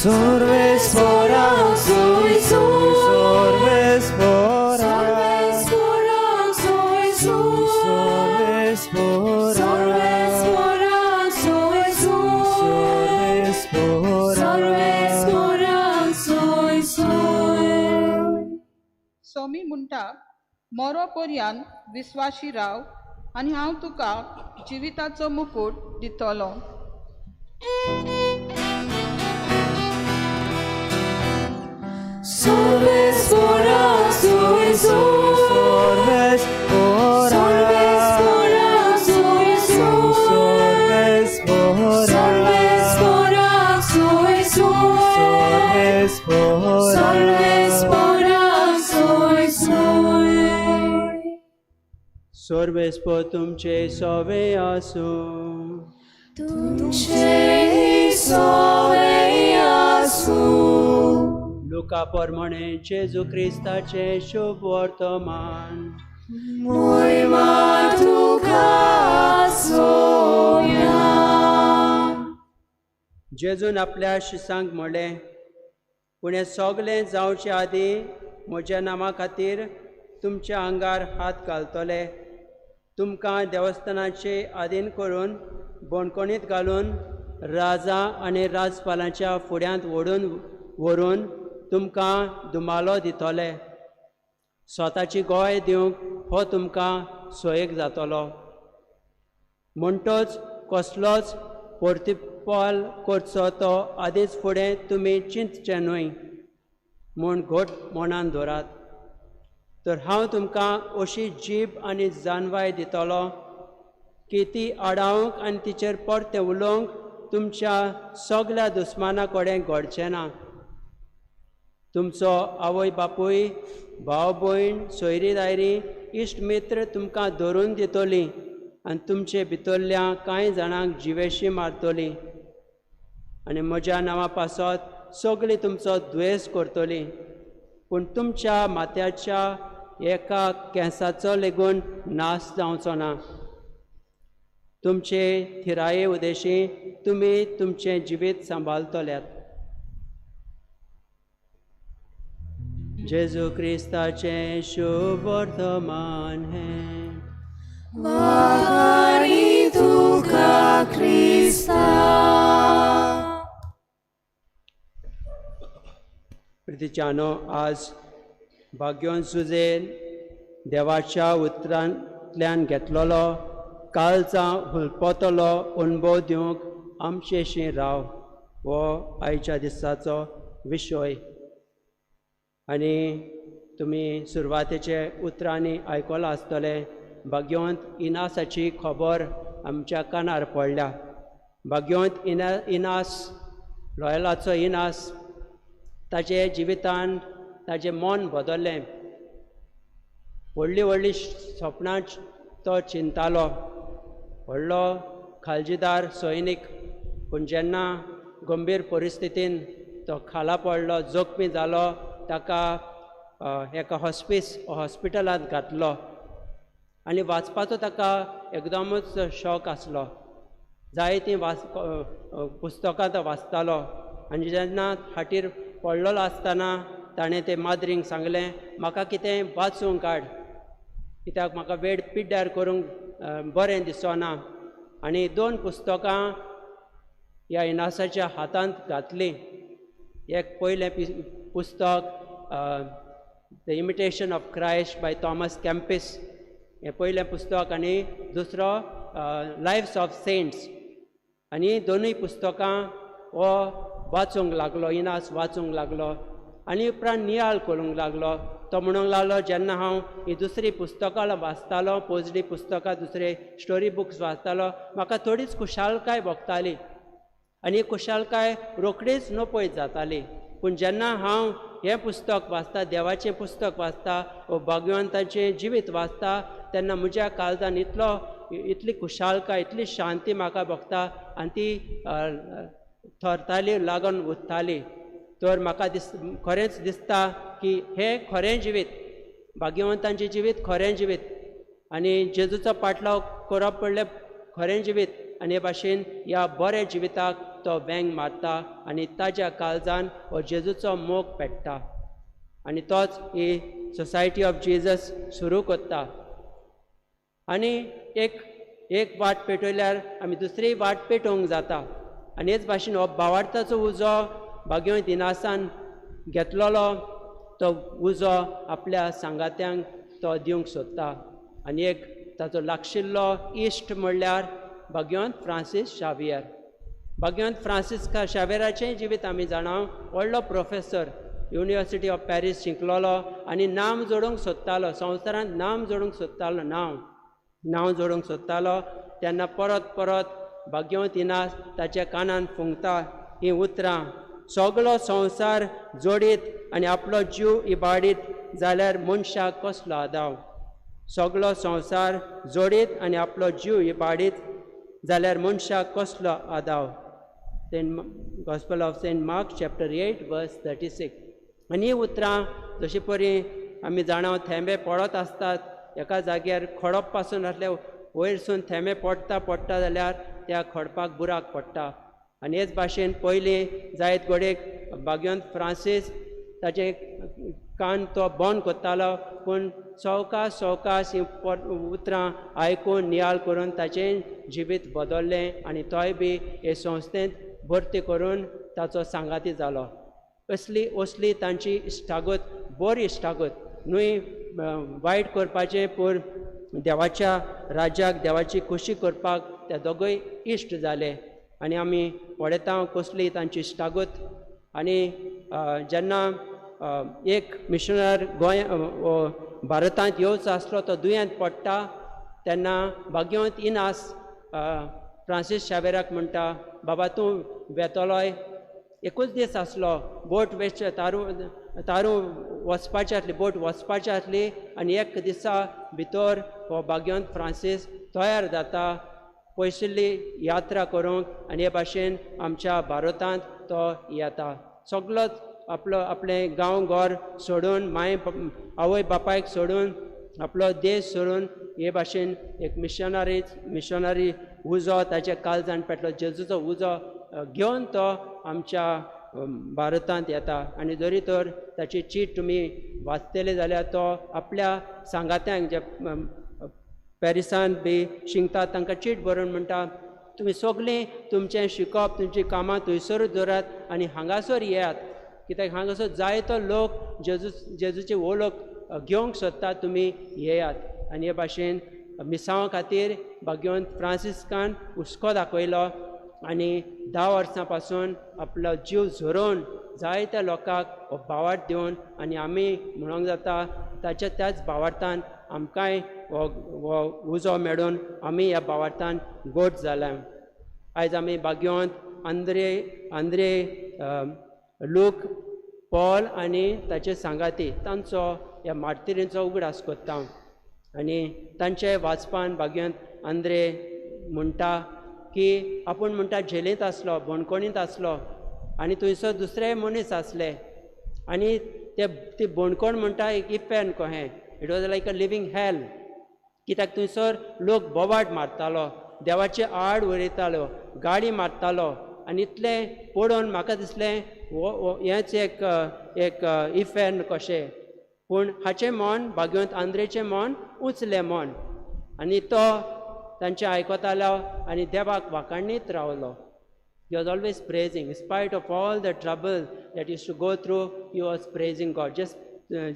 Sorves pora, sorves pora, sorves pora, sorves pora. Somi म्हणटा, मोरो पर्यान विस्वाशी राव आनी हांव तुका जिविताचो मुकूट दितलो. Sorves pora, sorves pora, sorves pora, sorves pora. सर्वेस्पर तुमचे सोवे आसूं. लुका प्रमाणे जेजू क्रिस्ताचें शुभ वर्तमान. जेजून आपल्या शिसांक म्हणलें, पूण हें सगलें जावचे आदीं म्हज्या नामा खातीर तुमच्या आंगार हात घालतले, तुमकां देवस्थानाचे आदीन करून बणकोणीत घालून राजा आनी राजपालांच्या फुड्यांत ओडून व्हरून तुमकां धुमालो दितले. स्वताची गोय दिवंक हो तुमकां सोयेक जातलो. म्हणटच कसलोच परतिपाल करचो तो आदींच फुडें तुमी चिंतचें न्हय म्हूण घट मनान दवरात. तर हांव तुमकां अशी जीब आनी जानवाय दितलो की ती आडावंक आनी तिचेर परतें उलोवंक तुमच्या सगल्या दुस्माना कडेन घडचें ना. तुमचो आवय बापूय, भाव भयण, सोयरी दायरी, इश्ट मित्र तुमकां धरून दितलीं आनी तुमचे भितरल्या कांय जाणांक जिवेशी मारतलीं आनी म्हज्या नांवा पासत सगळीं तुमचो द्वेस करतलीं. पूण तुमच्या माथ्याच्या एका केंसाचो लेगून नाश जावचो ना. तुमचे थिराये उदेशी तुमी तुमचें जिवीत सांबाळटल्यात. जेजू क्रिस्ताचें शुभ वर्तमान हें. वाखाणी तुका क्रिस्ता. प्रितीच्यानो, आज भाग्योन सुजेन देवाच्या उतरांतल्यान घेतलेलो कालचा हुलपतलो अणभव दिवंक आमचेशी राव हो आयच्या दिसाचो विशय. आनी तुमी सुरवातेचे उतरांनी आयकलां आसतलें, भाग्यवंत इनासाची खबर आमच्या कानार पडल्या. भाग्यवंत इनास, लॉयलाचो इनास, ताजे जिवितान ताजें मन बदल्लें. व्हडलीं व्हडलीं सपनां तो चिंतालो, व्हडलो खालजीदार सैनीक. पूण जेन्ना गंभीर परिस्थितीन तो खाला पडलो, जखमी जालो, ताका एका हॉस्पिटलांत घातलो. आनी वाचपाचो ताका एकदमच शौक आसलो, जायतीं पुस्तकां तो वाचतालो. आनी जेन्ना खाटीर पडलेलो आसतना ताणें ते माद्रींक सांगलें, म्हाका कितें वाचूंक काड, कित्याक म्हाका वेळ पिड्ड्यार करूंक बरें दिसना. आनी 2 पुस्तकां ह्या इनासाच्या हातांत घातलीं. एक पयलें पुस्तक the imitation of Christ by Thomas Kempis हें पयलें पुस्तक, आनी दुसरो लायव्स ऑफ सेंट्स. आनी दोनूय पुस्तकां हो वाचूंक लागलो, इनास वाचूंक लागलो. आनी उपरांत नियाळ करूंक लागलो. तो म्हणूंक लागलो, जेन्ना हांव ही दुसरी पुस्तकां वाचतालो, पोजडी पुस्तकां, दुसरे स्टोरी बुक्स वाचतालो, म्हाका थोडीच खुशालकाय भोगताली आनी खुशालकाय रोखडीच नपयत जाताली. पूण जेन्ना हांव हें पुस्तक वाचता, देवाचें पुस्तक वाचता वो भाग्यवंताचें जिवीत वाचता, तेन्ना म्हज्या काळजान इतली खुशालकाय, इतली शांती म्हाका भोगता आनी ती थरताली, लागून उरताली. तर म्हाका खरेंच दिसता की हें खरें जिवीत, भाग्यवंतांचें जिवीत खरें जिवीत, आनी जेजूचो पाटलाव करप पडलें खरें जिवीत. आनी हे भाशेन ह्या बऱ्या जिविताक तो वेंग मारता आनी ताज्या काळजान हो जेजूचो मोग पेट्टा आनी तोच ही सोसायटी ऑफ जेजस सुरू करता. आनी एक वाट पेटयल्यार आमी दुसरी वाट पेटोवंक जाता. आनी हेच भाशेन हो भावार्थाचो उजो भाग्यवंत इनासान घेतलेलो, तो उजो आपल्या सांगात्यांक तो दिवंक सोदता. आनी एक ताचो लागशिल्लो इश्ट म्हणल्यार भाग्यवंत फ्रांसीस शावियर. भाग्यवंत फ्रांसीस शावियराचें जिवीत आमी जाणा, व्हडलो प्रोफेसर, युनिवर्सिटी ऑफ पॅरीस शिकलेलो आनी नाम जोडूंक सोदतालो, संवसारांत नाम जोडूंक सोदतालो, नांव जोडूंक सोदतालो. तेन्ना परत परत भाग्यवंत इनास ताच्या कानान फुंकता हीं उतरां, सगलो संवसार जोडीत आनी आपलो जीव इबाडीत जाल्यार मनशाक कसलो आदाव. सगलो संवसार जोडीत आनी आपलो जीव इबाडीत जाल्यार मनशाक कसलो आदाव. Gospel of Saint Mark chapter 8 verse 36. आनी हीं उतरां जशे परी आमी जाणा थेंबे पडत आसतात एका जाग्यार, खडप पासून आसल्यार वयरसून थेंबे पडटा पडटा जाल्यार त्या खडपाक बुराक पडटा. आनी हेच भाशेन पयलीं जायत घडयेक भाग्यवंत फ्रांसीस ताचे कान तो बंद करतालो, पूण सवकास सवकास हीं उतरां आयकून नियाळ करून ताचें जिवीत बदल्लें आनी तोय बी हे संस्थेंत भरती करून ताचो सांगाती जालो. असली असली तांची इश्टागत, बरी इश्टागत न्हय वायट करपाचें, पूण देवाच्या राज्याक देवाची खोशी करपाक ते दोगूय इश्ट जाले. आनी आमी पळयता कसली तांची इश्टागत. आनी जेन्ना एक मिशनर गोंय भारतांत येवचो आसलो तो दुयेंत पडटा तेन्ना भाग्यवंत इनास फ्रांसीस शावेराक म्हणटा, बाबा तूं वेतलोय. एकूच दीस आसलो, बोट वेचे तारू तारू वचपाची आसली, बोट वचपाची आसली आनी एक दिसा भितर हो भाग्यवंत फ्रांसीस तयार जाता पयसुल्ली यात्रा करूंक आनी हे भाशेन आमच्या भारतांत तो येता. सगलोच आपलो आपलें गांव घर सोडून, माय आवय बापायक सोडून, आपलो देश सोडून हे भाशेन एक मिशनरी उजो ताच्या काळजान पेटलो, जेजूचो उजो घेवन तो आमच्या भारतांत येता. आनी जरी तर ताची चीट तुमी वाचतले जाल्यार तो आपल्या सांगात्यांक जे पॅरिसान बी शिंकतात तांकां चीट बरोवन म्हणटा, तुमी सगळीं तुमचें शिकप तुमचीं कामां थंयसरूच दवरात आनी हांगासर येयात, कित्याक हांगासर जायतो लोक जेजूची वळख घेवंक सोदता, तुमी येयात. आनी हे भाशेन मिसांवा खातीर भाग्यवंत फ्रांसिस्कान हुस्को दाखयलो आनी 10 वर्सां पासून आपलो जीव झरोवन जायत्या लोकांक हो भावार्थ दिवन आनी आमी म्हणूंक जाता ताच्या त्याच भावार्थान आमकांय हो उजो मेळून आमी ह्या भावार्थान गोट जाल्या. आयज आमी भाग्यवंत आंद्रे लूक पॉल आनी ताचे सांगाती तांचो ह्या मार्तिरींचो उगडास करता आनी तांचे वाचपान भाग्यवंत आंद्रे म्हणटा की आपूण म्हणटा झेलींत आसलो, बणकोणींत आसलो आनी थंयसर दुसरेय मनीस आसले आनी ते ती बणकोण म्हणटा एक इफेर्न कहें, it was like a living hell, कित्याक थंयसर लोक बोवाट मारतालो, देवाचे आड उलयतालो, गाळी मारतालो आनी इतलें पळोवन म्हाका दिसलें हेंच एक एक इफेर्न कशें. पूण हाचें मन भाग्यवंत आंद्रेचें मन उंचलें मन आनी तो तांचें आयकतालो आनी देवाक वाखाणीत रावलो. He was always praising, in spite of all the trouble that used to go through, he was praising God. Just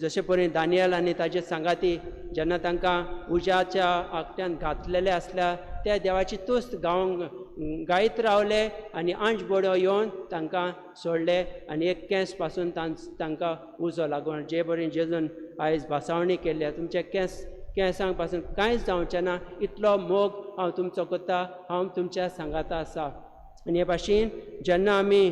जशे परी दानियल आनी ताजे सांगाती जेन्ना तांकां उज्याच्या आकट्यान घातलेले आसल्या त्या देवाची तुस्त गावंक गायत रावले आनी आंज बोडो येवन तांकां सोडले आनी एक केंस पासून तांकां उजो लागून जे बरें जेजून आयज भासावणी केल्ली, तुमचे केंसांक पासून कांयच जावचें ना, इतलो मोग हांव तुमचो करता, हांव तुमच्या सांगाता आसा. आनी हे भाशेन जेन्ना आमी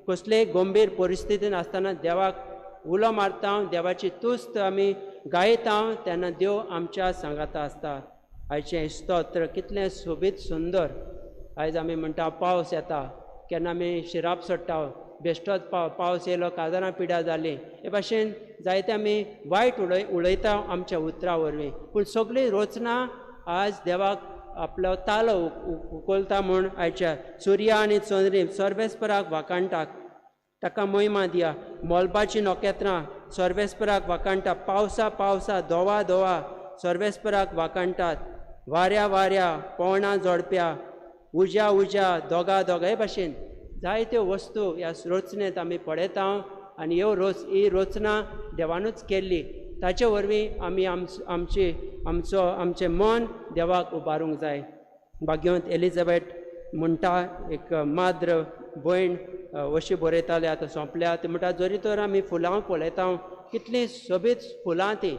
कसलेय गंभीर परिस्थितीन आसतना देवाक उलो मारता, देवाची तुस्त आमी गायता तेन्ना देव आमच्या सांगाता आसता. आयचें स्तोत्र कितलें सोबीत सुंदर. आयज आमी म्हणटा पावस येता, केन्ना आमी शिराप सोडटा, बेश्टोच पावस येयलो काजारां पिड्यार जाली, हे भाशेन जायते आमी वायट उलयता आमच्या उतरां वरवीं, पूण सगळीं रचना आज देवाक आपलो तालो उखलता म्हूण आयच्या सुर्या आनी चंद्रीम सर्वेस्पराक वाखाणटाक ताका महिमा दिया. मोलबाचीं नखेत्रां सर्वेस्पराक वाखाणटा, पावसा पावसा दोवा दोवा सर्वेस्पराक वाखाणटात, वाऱ्या वाऱ्या पोवणां जोडप्या, उज्या उज्या दोगा दोगा, हे भाशेन जायत्यो वस्तू ह्या रचनेंत आमी पळयता आनी ह्यो ही रचना देवानूच केल्ली, ताचे वरवीं आमी आमचें मन देवाक उबारूंक जाय. भाग्यवंत एलिझाबेथ म्हणटा, एक माद्र भयण अशी बरयताले, आतां सोंपल्या. ती म्हणटा, जरी तर आमी फुलां पळयता, कितलीं सोबीत फुलां तीं,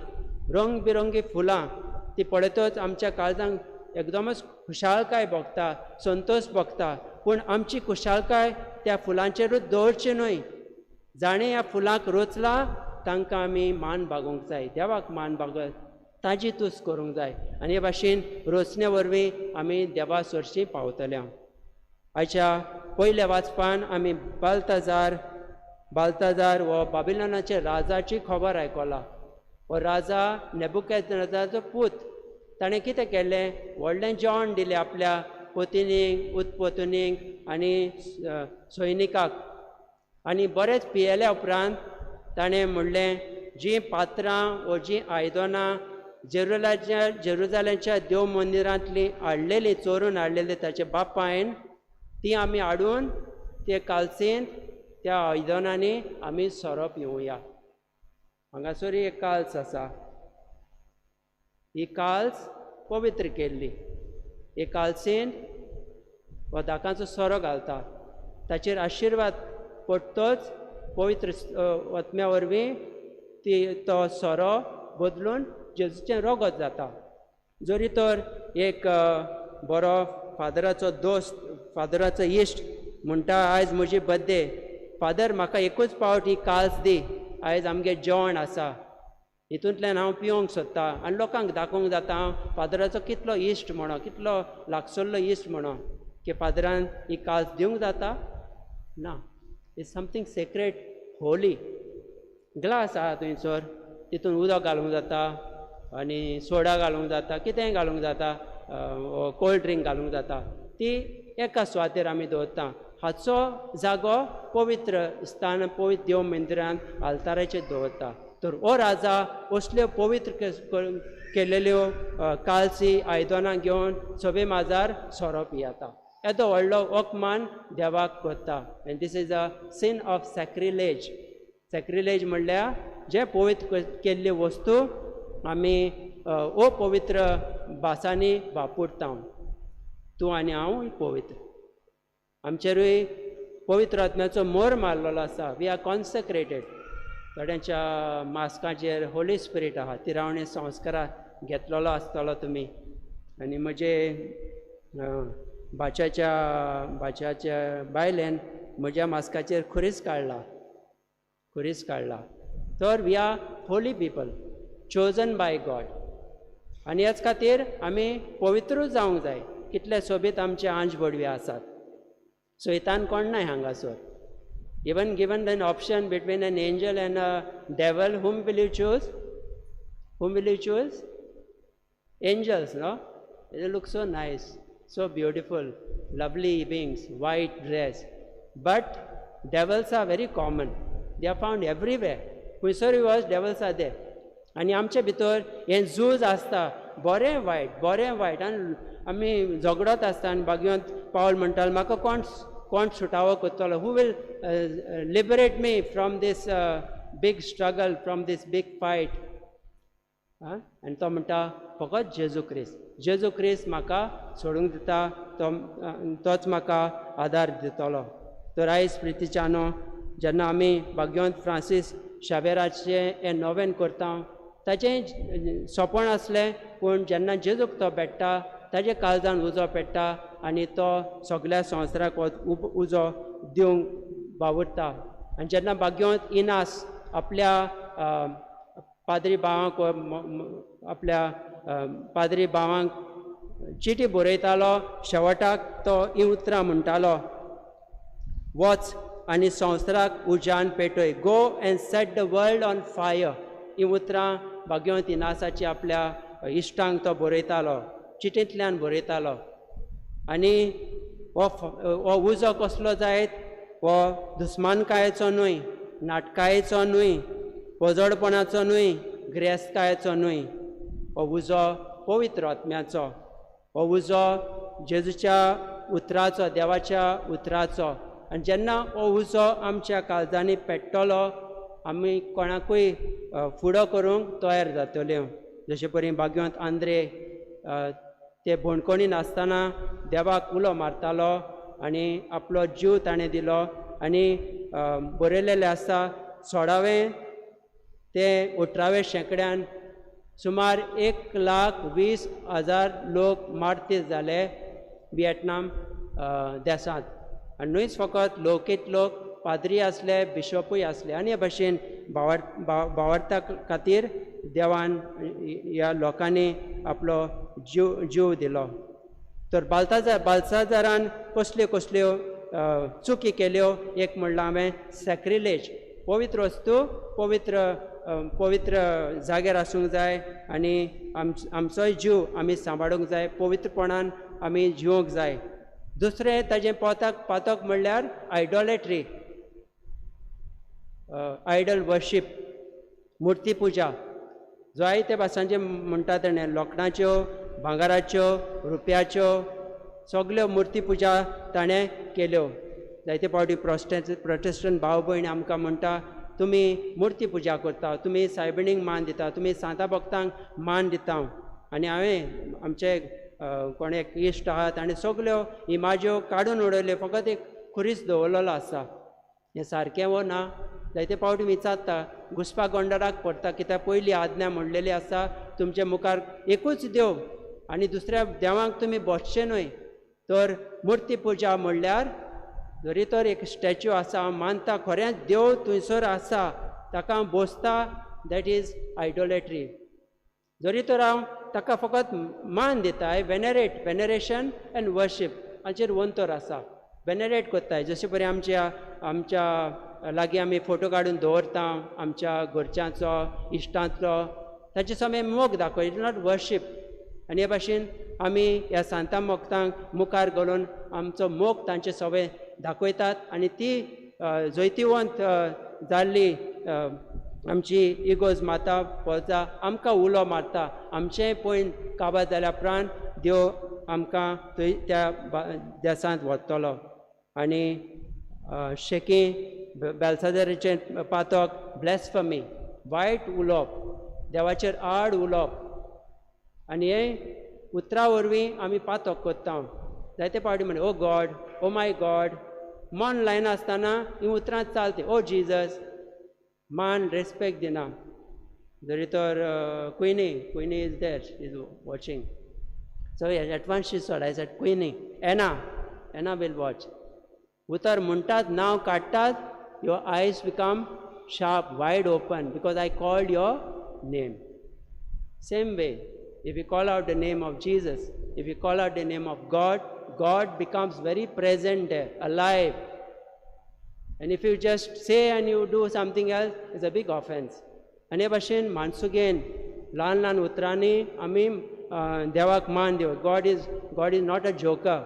रंग बिरंगी फुलां, ती पळयतच आमच्या काळजांक एकदमच खुशालकाय भोगता, संतोश भोगता, पूण आमची खुशालकाय त्या फुलांचेरूच दवरची न्हय. जाणें ह्या फुलांक रोचला तांकां आमी मान बागोवंक जाय, देवाक मान बागत ताजी तुस्त करूंक जाय आनी हे भाशेन रोचणे वरवीं आमी देवा सरशी पावतले. आयच्या पयल्या वाचपान आमी बाल्ताजार हो बाबिलोनाच्या राजाची खबर आयकला. हो राजा नेबुकदनेजाराचो पूत, ताणें कितें केलें, व्हडलें जेवण दिलें आपल्या पोतिनीक, उत्पोतिनीक आनी सैनिकाक, आनी बरेंच पियेल्या उपरांत ताणें म्हणलें, जीं पात्रां वो जीं आयदनां जेरुजालेमच्या देव मंदिरांतलीं हाडलेलीं, चोरून हाडलेलीं ताच्या बापायन, ती आमी हाडून ते कालसेंत त्या आयदनांनी आमी सोरो पिवया. हांगासर एक काल्स आसा, ही काल्स पवित्र केल्ली, हे कालसेंत हो दाकांचो सोरो घालता, ताचेर आशिर्वाद पडटच पवित्र आत्म्या वरवीं तो सोरो बदलून जेजूचें रगत जाता. जरी तर एक बरो फादराचो दोस्त, फादराचो इश्ट म्हणटा आयज म्हजी बर्थडे, फादर म्हाका एकूच पावट ही काल्स दी, आयज आमगेर जेवण आसा, हितूंतल्यान हांव पिवंक सोदता आनी लोकांक दाखोवंक जाता हांव फादराचो कितलो इश्ट म्हणो, कितलो लागसल्लो इश्ट म्हणो, की फादरान ही काल्स दिवंक जाता ना. It's something sacred, holy. Glass आहा थंयसर, तितून उदक घालूंक जाता आनी सोडा घालूंक जाता, कितेंय घालूंक जाता, कोल्ड ड्रिंक घालूंक जाता. ती एका सुवातेर आमी दवरता. हाचो जागो पवित्र स्थान, पवित्र देव मंदिरान आल्ताराचेर दवरता. तर ओ राजा असल्यो पवित्र केलेल्यो कालसी आयदनां घेवन सभे माजार सोरो पियेता. येदो व्हडलो अपमान देवाक करता. And this is a sin of sacrilege. Sacrilege म्हणल्यार जे पवित्र केल्ल्यो वस्तू आमी अपवित्र भासांनी वापरता. तूं आनी हांव पवित्र, आमचेरूय पवित्र आत्म्याचो मोर मारलेलो आसा. We are consecrated. थोड्यांच्या मास्काचेर होली स्पिरीट आहा, तिरावणे संस्कारा घेतलेलो आसतलो तुमी. आनी म्हजे भाच्याच्या बायलेन म्हज्या मास्काचेर खुरीस काडला, खुरीस काडला. तर we are holy people chosen by God. आनी ह्याच खातीर आमी पवित्रूच जावंक जाय. कितले सोबीत आमचे आंज बडवे आसात. सैतान कोण नाय हांगासर. Even given an option between an angel and a devil, whom will you choose? Whom will you choose? Angels, no? They look so nice, so beautiful, lovely beings, white dress. But devils are very common. They are found everywhere. खंयसरूय वच, devils are there. आनी आमचे भितर हें झूज आसता, बरें वायट, बरें वायट, आनी आमी झगडत आसता. आनी बागयोंत पावल म्हणटालो म्हाका कोण कोण सुटावो करतलो, who will liberate me from this big struggle, from this big fight. आनी तो म्हणटा फकत जेजू क्रिस्त, जेजू क्रिस्त म्हाका सोडूंक दिता, तो तोच म्हाका आदार दितलो. तर आयज प्रितीच्यानो, जेन्ना आमी भाग्यवंत फ्रांसीस शावेराचें हें नोवेन करता, ताचें सोंपण आसलें, पूण जेन्ना जेजूक तो भेट्टा ताजे काळजान उजो पेट्टा आनी तो सगल्या संवसाराक उजो दिवंक वावुरता. आनी जेन्ना भाग्यवंत इनास आपल्या पाद्री भावांक, आपल्या पाद्री भावांक चिटी बरयतालो, शेवटाक तो हीं उतरां म्हणटालो, वच आनी संवसाराक उज्यान पेटय, go and set the world on fire. हीं उतरां भाग्यवंत इनासाची आपल्या इश्टांक तो बरयतालो, चिटींतल्यान बरयतालो. आनी हो उजो कसलो जायत, हो दुस्मानकायेचो न्हय, नाटकायेचो न्हय, पोजडपणाचो न्हय, गिरेस्तकायेचो न्हय, हो उजो पवित्र आत्म्याचो, हो उजो जेजूच्या उतराचो, देवाच्या उतराचो. आनी जेन्ना हो उजो आमच्या काळजांनी पेट्टलो, आमी कोणाकूय फुडो करूंक तयार जातल्यो. जशे परी भाग्यवंत आंद्रे ते बोणकोणी नासतना देवाक उलो मारतालो आनी आपलो जीव ताणें दिलो. आनी बरयलेलें आसा 16वें ते 18व्या शेंकड्यान सुमार 1,20,000 लोक मार्तीर जाले विएटनाम देशांत. आनी न्हूच फकत लोकीत लोक, पाद्री आसले, बिशपूय आसले. आनी हे भाशेन भावार्था खातीर देवान ह्या लोकांनी आपलो जीव दिलो. तर बाल्ताजारान कसल्यो कसल्यो चुकी केल्यो, एक म्हणलां हांवें सॅक्रिलेज, पवित्र वस्तू पवित्र जाग्यार आसूंक जाय आनी आमचोय जीव आमी सांबाळूंक जाय, पवित्रपणान आमी जिवोंक जाय. दुसरें ताजें पातक म्हणल्यार आयडॉलेट्री, आयडल वर्शीप, मुर्ती पुजा. जायते भासांचे म्हणटा तेणें, लोखणाच्यो, भांगराच्यो, रुप्याच्यो सगल्यो मुर्ती पुजा ताणें केल्यो. जायते फावटी प्रोटेस्टंट भाव भयण आमकां म्हणटा, तुमी मुर्ती पुजा करता, तुमी सायबिणींक मान दिता, तुमी सांता भक्तांक मान दिता. आनी हांवें आमचे कोण एक इश्ट आहा ताणें सगल्यो इमाज्यो काडून उडयल्यो, फकत एक खुरीस दवरलेलो आसा. हें सारकें वो ना जायते फावटी विचारता. घुसपा गोंडराक पडटा. कित्याक पयली आज्ञा म्हणलेली आसा, तुमचे मुखार एकूच देव आनी दुसऱ्या देवांक तुमी बसचे न्हय. तर मुर्ती पुजा म्हणल्यार जरी तर एक स्टॅच्यू आसा, हांव मानता खरेंच देव थंयसर आसा, ताका हांव बसता, that is आयडोलेट्री. जरी तर हांव ताका फकत मान दिताय, वेनरेट, वेनरेशन एंड वर्शीप हाचेर अंतर आसा. वेनरेट करताय जशे परी आमच्या आमच्या लागीं आमी फोटो काडून दवरता आमच्या घरच्यांचो, इश्टांचो, ताचे समें मोग दाखय, it not worship. आनी हे भाशेन आमी ह्या सांता मोगतांक मुखार घालून आमचो मोग तांचे सवे दाखयतात आनी ती जैतिवंत जाल्ली आमची इगोज माता पोजा आमकां उलो मारता. आमचेंय पयन काबार जाल्या उपरांत देव आमकां थंय त्या देसांत व्हरतलो. आनी शेकी बेलसाजाराचें पातक ब्लॅस्फमी, वायट उलोवप, देवाचेर आड उलोवप, आनी हें उतरां वरवीं आमी पातक करता. जायते फावटी म्हण ओ गॉड, ओ my God, मन लायनासतना हीं उतरां चलता. ओ जिजस, मान रेस्पेक्ट दिना. जरी तर Queenie, Queenie is there, is watching, so advance she सोड, I said Queenie, Anna, Anna will watch. उतर म्हणटात, नांव काडटात, your eyes become sharp, wide open, because I called your name. Same way, if you call out the name of Jesus, if you call out the name of God, God becomes very present there, alive. And if you just say and you do something else, it's a big offense. आनी हे भाशेन मानसुगेन ल्हान ल्हान उतरांनी आमी देवाक मान दिवप. God is not a joker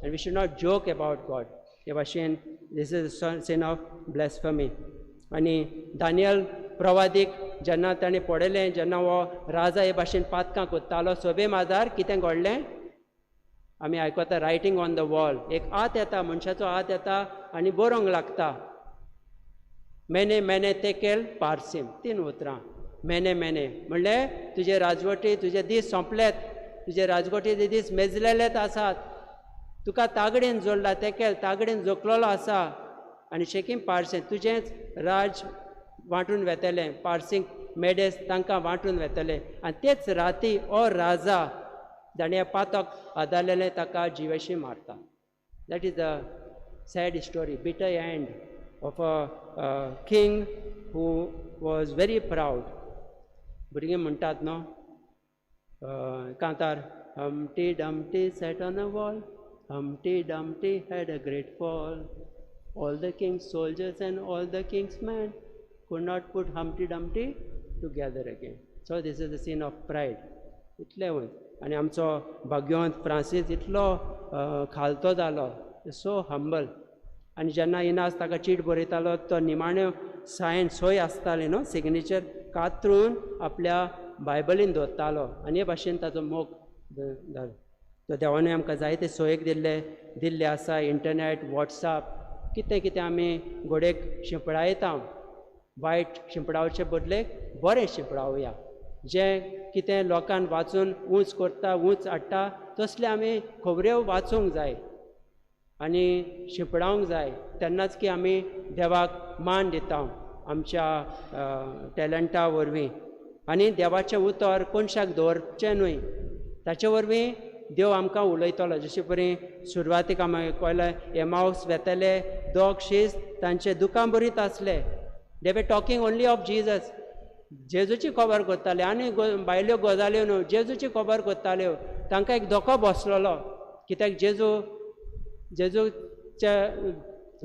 and we should not joke about God. हे भाशेन this is sin of blasphemy. आनी दानियल प्रवादीक जेन्ना ताणें पळयलें, जेन्ना हो राजा हे भाशेन पातकां कोत्तालो सभे माजार, कितें घडलें आमी आयकता, रायटींग ऑन the wall. एक हात येता, मनशाचो हात येता आनी बरोवंक लागता, मेने मेने तेकेल पारसीम, तीन उतरां, मेने मेने म्हणलें तुजे राजवटी तुजे दीस सोंपलेत, तुजे राजवटीचे दीस मेजलेलेच आसात, तुका तागडेन जोडला, तेकेल तागडेन जोखलेलो आसा, आनी शेकीम पारसें तुजेंच राज वांटून वेतलें, पारसींक मेडेस तांकां वांटून वेतलें. आनी तेच राती ओ राजा जाणें पातक आदारलेलें ताका जिवेशी मारता. That is the sad story, bitter end of a king who was very proud. भुरगीं म्हणटात न्हू कांतार, Humpty Dumpty sat on a wall, Humpty Dumpty had a great fall, all the king's soldiers and all the king's men could not put Humpty Dumpty together again. So this is the scene of pride. इतलें वयर. आनी आमचो भाग्यवंत Francis इतलो खालतो जालो, so humble. आनी जेन्ना इनास ताका चीट बरयतालो तो निमाण्यो सायन सोय आसताली न्हू, सिग्नेचर कातरून आपल्या बायबलीन दवरतालो. आनी हे भाशेन ताचो मोग जालो. तो देवानूय आमकां जायते सोयेक दिल्ले आसा, इंटरनेट, वॉट्सएप, कितें कितें आमी घोडेक शिंपडायता. वायट शिंपडावचे बदलेक बरें शिंपडावया. जें कितें लोकांक वाचून ऊंच करता, ऊंच हाडटा, तसले आमी खबऱ्यो वाचूंक जाय आनी शिंपडावंक जाय. तेन्नाच की आमी देवाक मान दिता आमच्या टॅलंटा वरवीं. आनी देवाचें उतर कोनशाक दवरचें न्हय, ताचे वरवीं देव आमकां उलयतलो. जशे परी सुरवातीक आमी कळ्ळें, एमावस वेतले दोग शीस तांचे दुकां बरीत आसले. They were talking only of Jesus. जेजूची खबर करताले आनी भायल्यो गजाल्यो न्हू, जेजूची खबर करताल्यो. तांकां एक धोको बसलेलो, कित्याक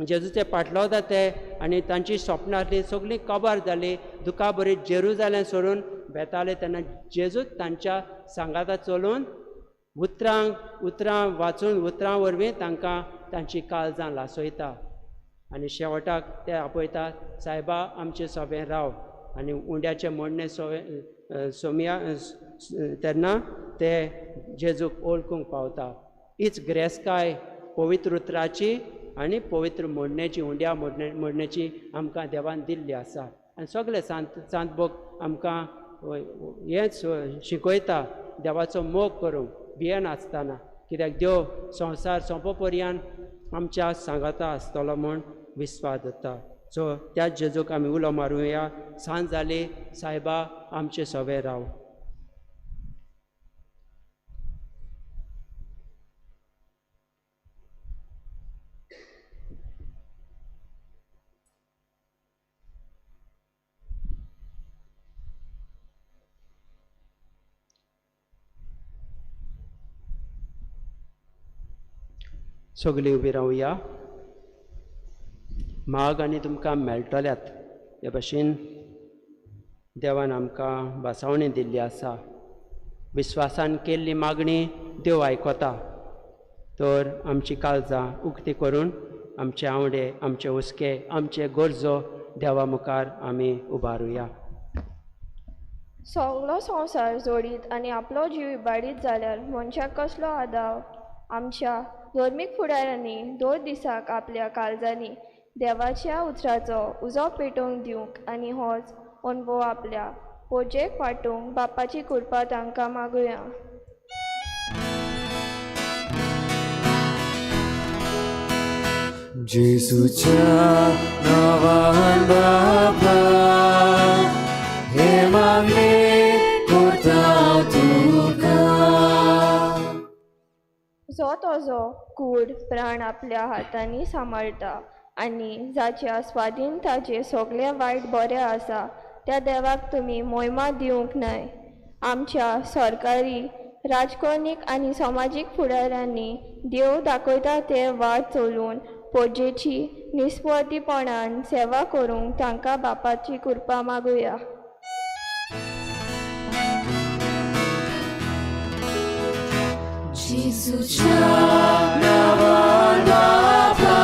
जेजूचे पाटलो ते आनी तांची सपनां आसली सगळीं कबार जाली. दुकां बरी जेरुजालेम सोडून वेताले तेन्ना जेजूच तांच्या सांगाता चलून उतरां वाचून उतरां वरवीं तांकां तांची काळजां लासयता. आनी शेवटाक ते आपयतात, सायबा आमचे सोबें राव. आनी उंड्याचें मोडणें सोवे सोमया तेन्ना ते जेजूक ओळखूंक पावता. हीच ग्रेसकाय पवित्र उतराची आनी पवित्र मोडण्याची, उंड्या मोडण्याची आमकां देवान दिल्ली आसा. आनी सगळे सांत भोग आमकां हेंच शिकयता, देवाचो मोग करूंक भियेनासतना, कित्याक देव संवसार सोंपो पर्यंत आमच्या सांगाता आसतलो म्हूण विस्वास दवरता. सो त्याच जेजूक आमी उलो मारुया. सांज जाली सायबा आमचे सवे राव. सगळीं उबी रावया. माग आनी तुमकां मेळटल्यात हे भशेन देवान आमकां भासावणी दिल्ली आसा. विस्वासान केल्ली मागणी देव आयकता. तर आमची काळजां उक्ती करून आमचे आंवडे, आमचे हुस्के, आमचे गरजो देवा मुखार आमी उबारुया. सगलो संवसार जोडीत आनी आपलो जीव इबाडीत जाल्यार मनशाक कसलो आदाव? आमच्या धर्मीक फुडाऱ्यांनी 2 दिसाक आपल्या काळजांनी देवाच्या उतराचो उजो पेटोवंक दिवंक आनी होच अणभव आपल्या पोजेक वांटूंक बापाची कृपा तांकां मागुया. जेजूच्या नांवान बाबा हे मागणें करता तुका. जो तजो कूड प्राण आपल्या हातांनी सांबाळटा आनी जाच्या स्वाधीन ताचे सगळे वायट बरें आसा त्या देवाक तुमी मोहिमा दिवंक न्हय. आमच्या सरकारी, राजकर्णीक आनी समाजीक फुडाऱ्यांनी देव दाखयता ते वाट चलून पोजेची निस्वार्थीपणान सेवा करूंक तांकां बापाची कृपा मागुया. जेजूच्या नांवान बाबा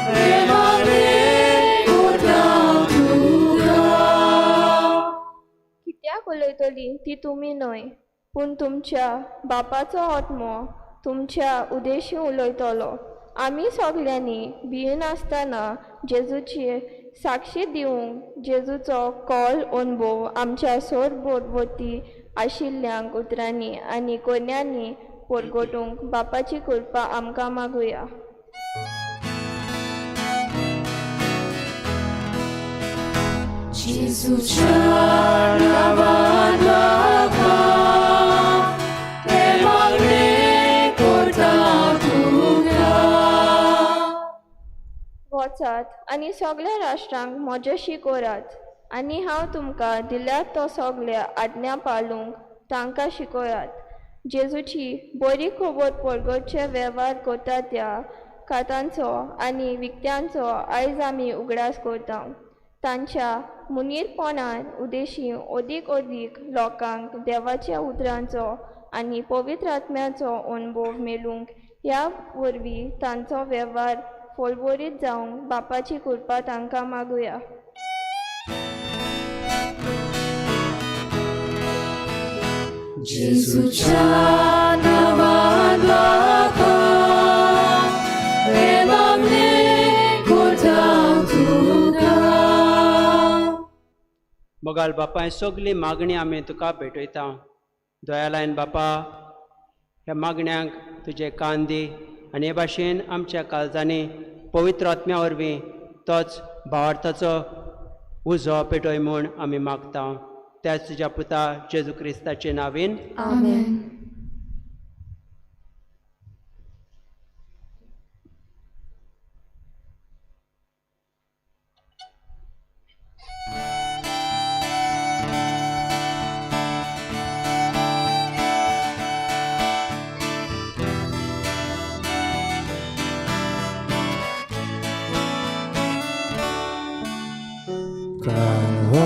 हे मागणें करता तुका. कित्याक उलयतली ती तुमी न्हय, पूण तुमच्या बापाचो आत्मो तुमच्या उदेशी उलयतलो. आमी सगल्यांनी भियेनासतना जेजूची साक्षी दिवंक जेजूचो कॉल अणभव आमच्या सोरभोवती आशिल्ल्यांक उतरांनी आनी कोन्यांनी परगटूंक बापाची कृपा आमकां मागुया. जेजूच्या नांवान बाबा हे मागणें करता तुका. वचात आनी सगल्या राष्ट्रांक म्हजेशी करात आनी हांव तुमकां दिल्यात तो सगल्या आज्ञा पाळूंक तांकां शिकयात. जेजूची बरी खबर परगटचे वेव्हार करता त्या खातांचो आनी विकत्यांचो आयज आमी उगडास करता. तांच्या मुनीरपणान उदेशी अदीक अदीक लोकांक देवाच्या उतरांचो आनी पवित्र आत्म्याचो अणभव मेळूंक ह्या वरवीं तांचो वेव्हार फलभरीत जावंक बापाची कृपा तांकां मागुया. जेजूच्या नांवान बाबा हे मागणें करता तुका. मोगाल बापाय, सगली मागणी आमी तुका भेटयता. दयालायन बापा, ह्या मागण्यांक तुजे कान दी आनी हे भाशेन आमच्या काळजांनी पवित्र आत्म्या वरवीं तोच भावार्थाचो उजो पेटय म्हूण आमी मागता. त्याच तुज्या पुता जेजू क्रिस्ताचे नांवेन आमेन.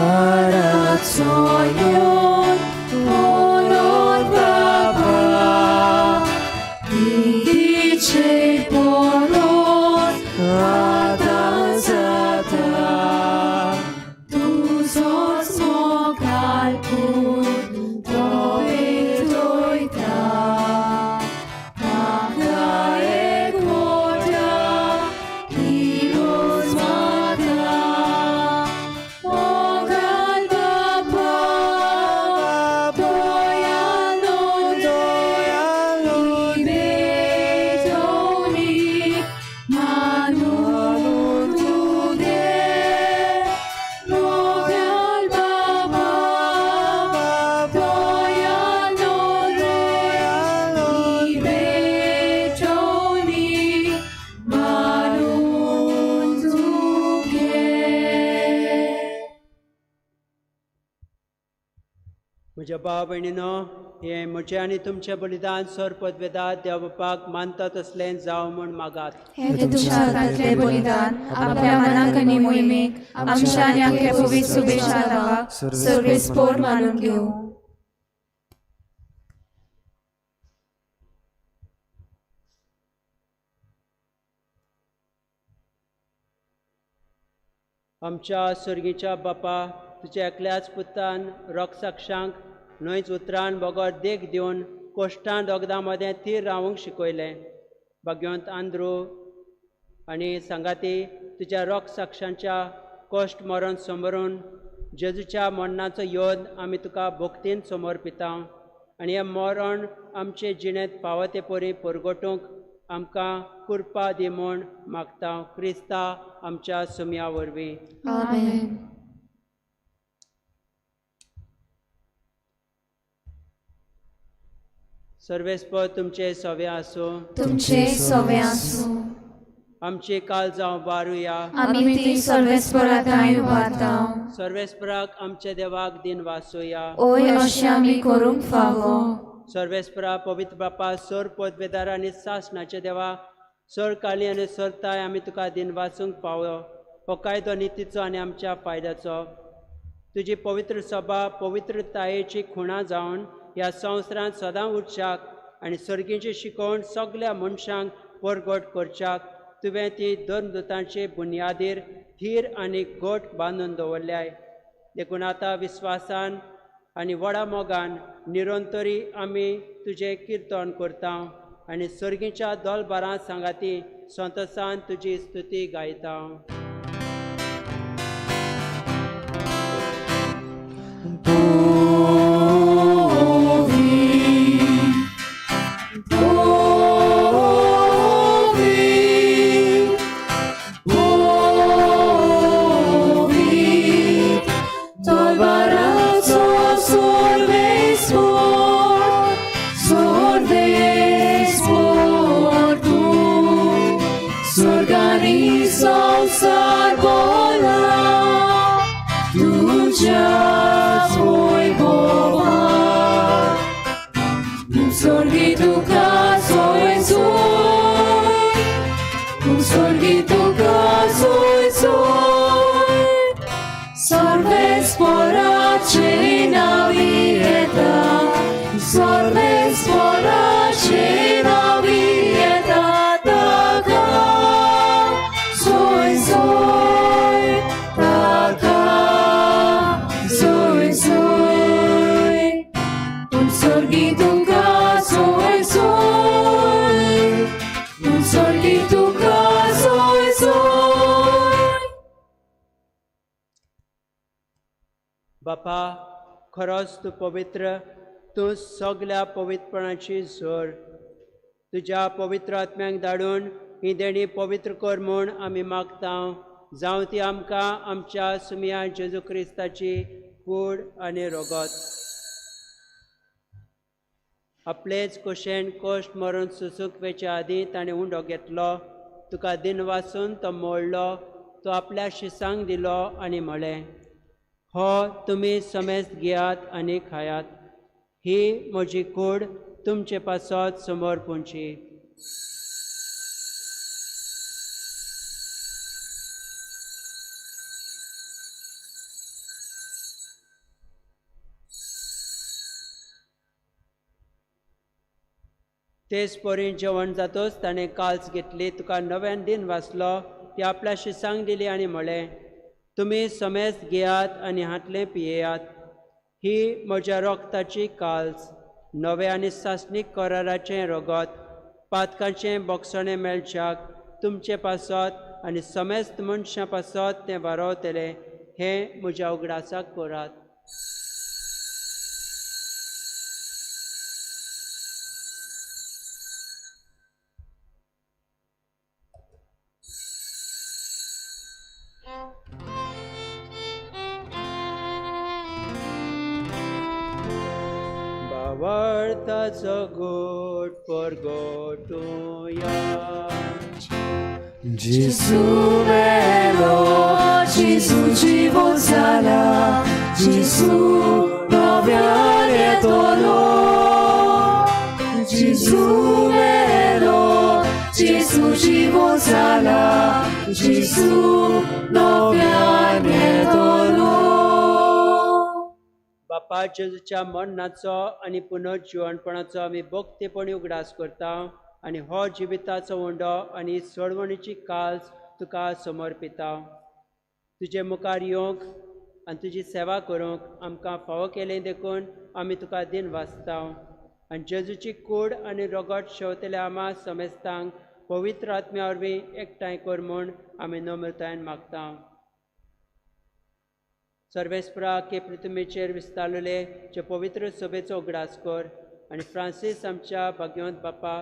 Kalvaraço yon onor baba Dice poros atazata Tuzos mogal put tobetoita Kaka ekota ilos mata Mogal baba म्हज्या भाव भयणीनो हें म्हजें आनी तुमचें बलिदान सरपदवेदा देव बापाक मानता तसलें जावं म्हूण मागात. हें तुमच्या हातांतलें बलिदान आपल्या मनाक आनी मोहिमेक आमच्या आनी आख्या पवित्र सुबेशाक सर्वेस्पोर मानून घेवं. आमच्या सर्गीच्या बापा, तुज्या एकल्याच पुतान रोगसाक्षांक न्हंयच उतरान बगर देख दिवन कोश्टान रोगदां मदें थीर रावूंक शिकयलें. भाग्यवंत आंद्रू आनी सांगाती तुज्या रोगसाक्षांच्या कश्ट मरण समरून जेजूच्या मरणाचो योद आमी तुका भक्तीन समर्पिता आनी हें मरण आमचे जिणेंत फावो ते परी परगटूंक आमकां कृपा दी म्हूण मागता, क्रिस्ता आमच्या सुमया वरवीं. आमेन. सर्वेस्पर तुमचे सवे आसूं. तुमचे सवे आसूं. आमची काल जावं बारुया. आमी ती सर्वेस्परा थंय उबारता. सर्वेस्पराक आमच्या देवाक दिन वासुया. ओय अशें आमी करूंक फावो. सर्वेस्परा पवित्र बापा, सर पदवेदार आनी सासणाचे देवा, सर काली आनी सरताय आमी तुका दिन वाचूंक पावो. हो कायदो नितीचो आनी आमच्या फायद्याचो. तुजी पवित्र सभा पवित्रतायेची खुणा जावन ह्या संवसारांत सदां उरच्याक आनी सर्गीची शिकवण सगल्या मनशांक परगट करच्याक तुवें ती धर्मदूतांचे बुन्यादीर थीर आनी गोट बांदून दवरल्याय. देखून आतां विस्वासान आनी व्हडा मोगान निरंतरी आमी तुजें किर्तन करता आनी सर्गीच्या दोलबारां सांगाती संतोसान तुजी स्तुती गायता. बापा, खरोच तूं पवित्र, तूं सगल्या पवित्रपणाची जोर. तुज्या पवित्र आत्म्यांक धाडून ही देणी पवित्र कर म्हूण आमी मागता. जावं ती आमकां आमच्या सुमया जेजू क्रिस्ताची कूड आनी रोगत. आपलेच कुशेन कश्ट मरून सुसूंक वेच्या आदीं ताणें उंडो घेतलो, तुका दिन वाचून तो मोडलो, तो आपल्या शिसांक दिलो आनी म्हळें, हो तुमी समेस्त घेयात आनी खायात, ही म्हजी कूड तुमचे पासत समोर पुंची. तेच परी जेवण जातोच ताणें काल्स घेतली, तुका नव्यान दिन वाचलो, ती आपल्या शिसांक दिली आनी म्हळें, तुमी समेस्त घेयात आनी हांतलें पियेयात, ही म्हज्या रोगताची काल्स, नवें आनी सासणीक कराराचें रगत, पातकाचें बोगसणें मेळच्याक तुमचे पासत आनी समेस्त मनशां पासत तें वारोवतलें, हें म्हज्या उगडासाक करात. भावार्थाचो गोट परगटुया. Gesù vero, Gesù ci जाला, Gesù noviare. जेजू मेलो, जेजू जिवो जाला, जेजू नव्यान येतलो. बापा जेजूच्या मरणाचो आनी पुनर्जिवणपणाचो आमी भक्तीपणी उगडास करता आनी हो जिविताचो उंडो आनी सोडवणीची काल्स तुका समर्पिता. तुजे मुखार येवंक आनी तुजी सेवा करूंक आमकां फावो केलें देखून आमी तुका दिन वाचता आनी जेजूची कूड आनी रगत शेवतल्या आमा समेस्तांक पवित्र आत्म्या वरवीं एकठांय कर म्हूण आमी नम्रतायेन मागता. सर्वेस्परा के पृथ्वीचेर विस्तारलेले जे पवित्र सभेचो उगडास कर आनी फ्रांसीस आमच्या भाग्यवंत बापा,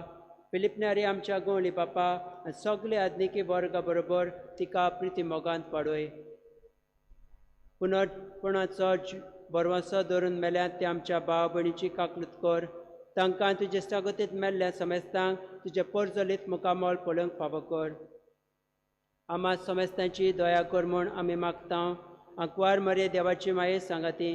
फिलिपनारी आमच्या गोंवली बापा आनी सगळे आदनिकी वर्गा बरोबर तिका प्रिती मोगांत पाडोय. पुनर्पणाचो बरवसो धरून मेल्यात ते आमच्या भाव भयणीची काकलूत कर. तांकां तुजे सागतींत मेल्ल्या समेस्तांक तुजें परजलीत मुखामळ पळोवंक फावो कर. आमा समेस्तांची दया कर म्हूण आमी मागता. आंकवार मरे देवाची माये सांगाती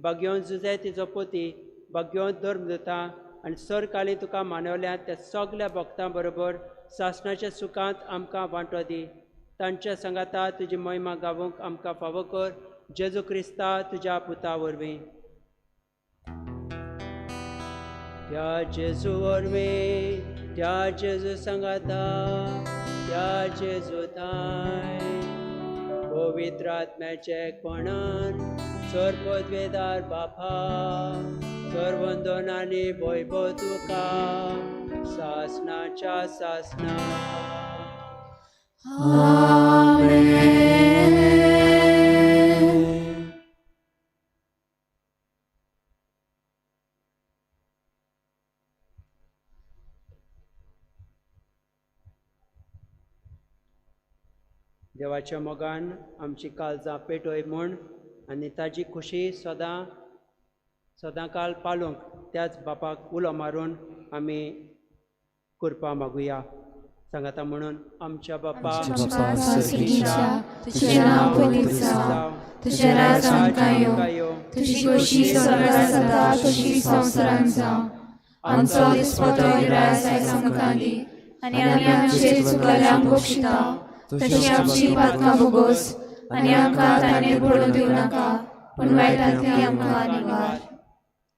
भाग्योन जुजे तिजो पोती भाग्योन धर्मदूता आनी सरकाली तुका मानवल्या त्या सगल्या भक्तां बरोबर सासणाच्या सुखांत आमकां वांटो दी. तांच्या सांगाता तुजी महिमा गावूंक आमकां फावो कर. जेजू क्रिस्ता तुज्या पुता वरवीं. त्या जेजू वरवीं, त्या जेजू सांगाता, त्या जेजू ताय पवित्र आत्म्याचे कोणान सर्वपदवेदार बापा सर्वंदनानी वैभव तुका सासनाच्या सासना. देवाच्या मोगान आमची काळजां पेटोय म्हूण आनी ताजी खुशी सदां सदांकाल पालोवंक त्याच बापाक उलो मारून आमी कृपा मागुया. सांगाता म्हणून आमच्या बापा तुझें नांव पवित्र जावं, तुझें राज आमकां येवं, तुजी खोशी स्वर्गांत जाता तशी संवसारांत जावं. आमचो दिसपटो गिरास आयज आमकां दी आनी आमी आमचे चुकल्यांक बक्षिता तशी आमची पातकां भोगोस आनी आमकां ताणें पडून दिवं नाका पूण वायटांतली आमकां निवार.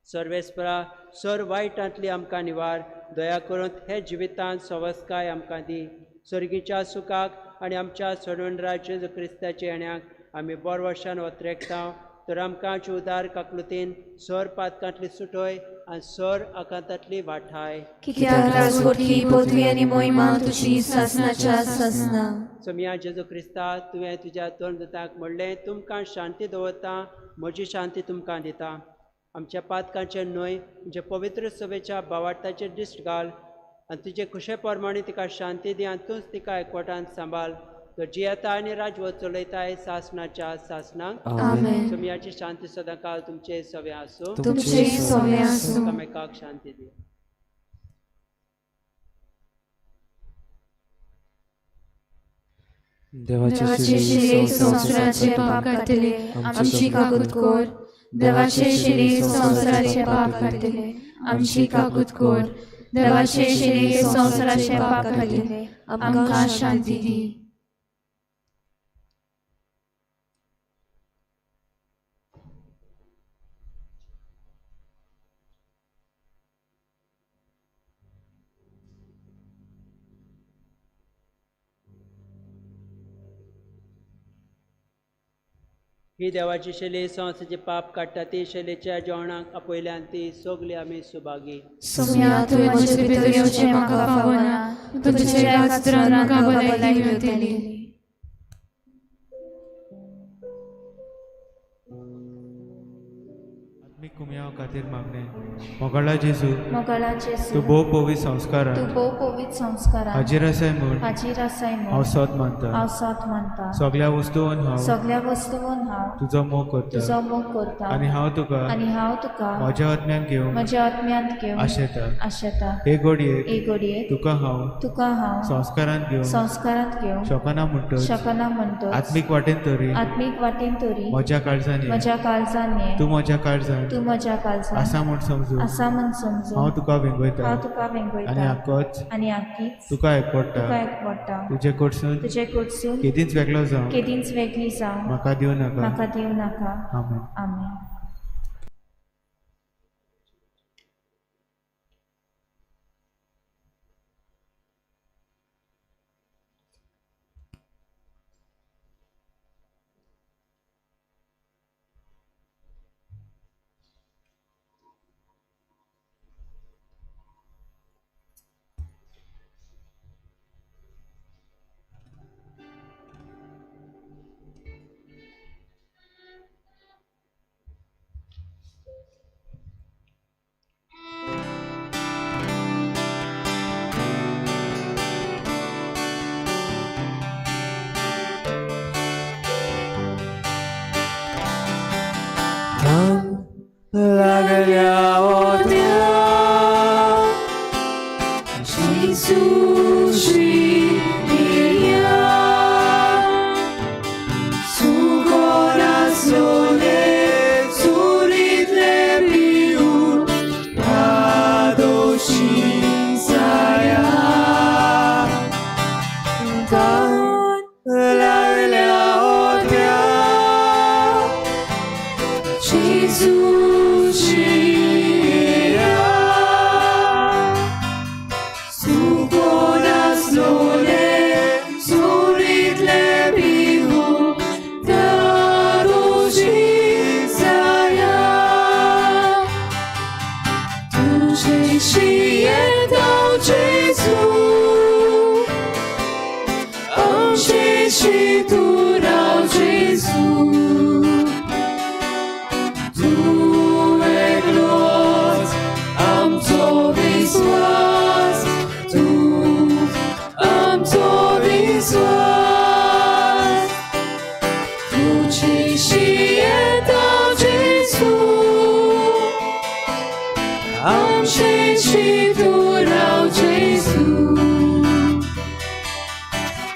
सर्वेस्परा सर वायटांतली आमकां निवार. दया करून हे जिवितांत सवस्काय आमकां दी. सर्गीच्या सुखाक आनी आमच्या सोडवणदार जेजू क्रिस्ताच्या येण्याक आमी बोरवर्शान वत्रेकता. तर आमकां उदार काकलुतीन सर पातकांतली सुटोय आनी सर आकांतांतली वाठाय. कित्याक राजवटकी पदवी आनी मोहिमा तुजी सासनाच्या सासना. सोमया जेजू क्रिस्ता तुवें तुज्या दोन दुतांक म्हणलें तुमकां शांती दवरता, म्हजी शांती तुमकां दिता. आमच्या पातकांचेर न्हय तुमच्या पवित्र सभेच्या भावार्थाचेर दिश्ट घाल आनी तुजे खुशे प्रमाणे तिका शांती दी आनी तूंच तिका एकवटान सांबाळ. तर जियेता आनी राजवट चलयताय सासनाच्या सासनाक. आमेन. सोमयाची शांती सदांकाल तुमचे सवे आसूं. तुमचे सवे आसूं. एकामेकाक शांती दी. देवाचे शिरे संवसाराचे पाप काडटले आमची काकूत कर. देवाचे शिरे संवसाराचे पाप काडटले आमची काकूत कर. देवाचे शिरे संवसाराचे पाप काडटले आमकां शांती दी. ही देवाची शैली संवसाराचे पाप काडटा ती शैलीच्या जेवणाक आपयल्यान ती सगली आमी सुभागी. सोम्या तुवें म्हजे भितर येवचें म्हाका फावना, तुज्या चेहऱ्याक म्हाका भलायकी मेळटली. आत्मीक कुमयाव खातीर मागणें. मोगाळा जेजू, मोगाळा जेजू, तूं भोव पवित्र संस्कारान, तूं भोव पवित्र संस्कारान हाजीर आसाय म्हूण, हाजीर आसाय म्हूण हांव सोद मानता, हांव सोद मानता. सगल्या वस्तून हांव, सगल्या वस्तून हांव तुजो मोग करता, तुजो मोग करता आनी हांव तुका, आनी हांव तुका म्हज्या आत्म्यान घेवंक, म्हज्या आत्म्यांत घेवंक आशेता, आशेता. हे घडयेक, हे घडयेक तुका हांव, तुका हांव संस्कारांत घेवंक, संस्कारांत घेवंक शकना म्हणटच, शकना म्हणटच आत्मीक वाटेन तरी, आत्मीक वाटेन तरी म्हज्या काळजान ये, म्हज्या काळजान ये, तूं म्हज्या काळजान, तूं म्हज्या काळजांत आसा म्हूण समजून आसा म्हूण समजून हांव तुका वेंगयता हांव तुका वेंगयता आनी आकोच आनी आकीच तुका एकवडटा तुका एकवडटा. तुजे कडसून तुजे कडसून केदींच वेगळो जावं केदींच वेगळी जावं म्हाका दिवं नाका. म्हाका दिवं नाका. आमेन. आमेन. लागल्या ओत्या जेजू शिया सुगोनासले सुरीतले पिऊन पादोशी साया लागल्या ओत्या जेजू शिया सुगोनासले सुरीतले पिऊन पादोशी साया तुझे शियेताव जेजू आमचे शितुराव जेजू तूं एकलोच आमचो विस्वास तूं आमचो विस्वास तुझे शियेताव जेजू आमचे शितुराव जेजू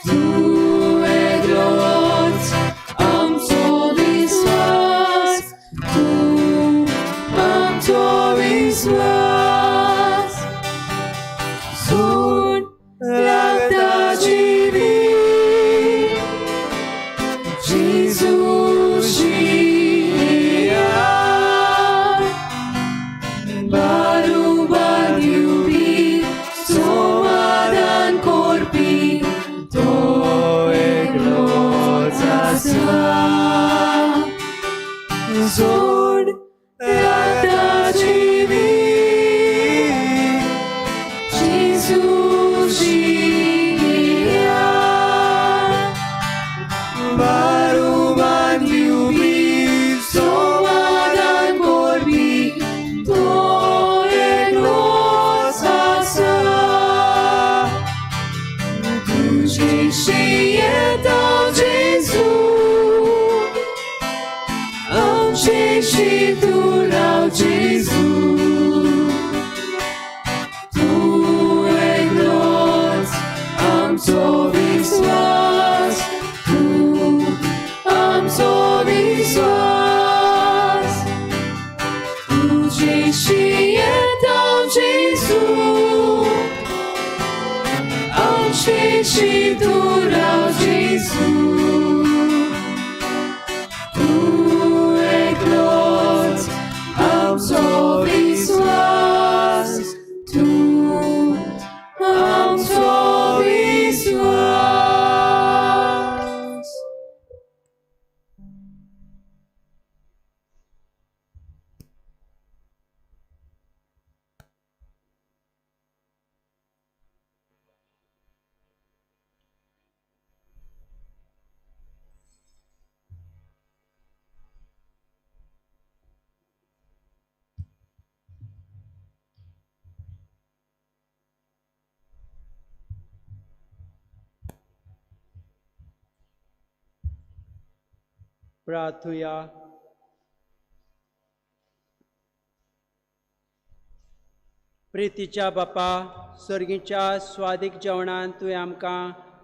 तूं एकलोच आमचो विस्वास तूं आमचो विस्वास सून लागता जिवीत जेजू शिया बारुबार दिवपी समाधान करपी तो एकलोच आसा जोड लागता जिवीत जेजू शिया बारुबार दिवपी समाधान करपी तो एकलोच आसा तुझे शियेताव जेजू आमचे शितुराव जेजू तूं एकलोच आमचो विस्वास तूं आमचो विस्वास तुझे शियेताव जेजू आमचे शितुराव जेजू तूं एकलोच आमचो विस्वास तूं आमचो विस्वास. प्रार्थुया. प्रितीच्या बापा, सर्गीच्या स्वादीक जेवणान तुवें आमकां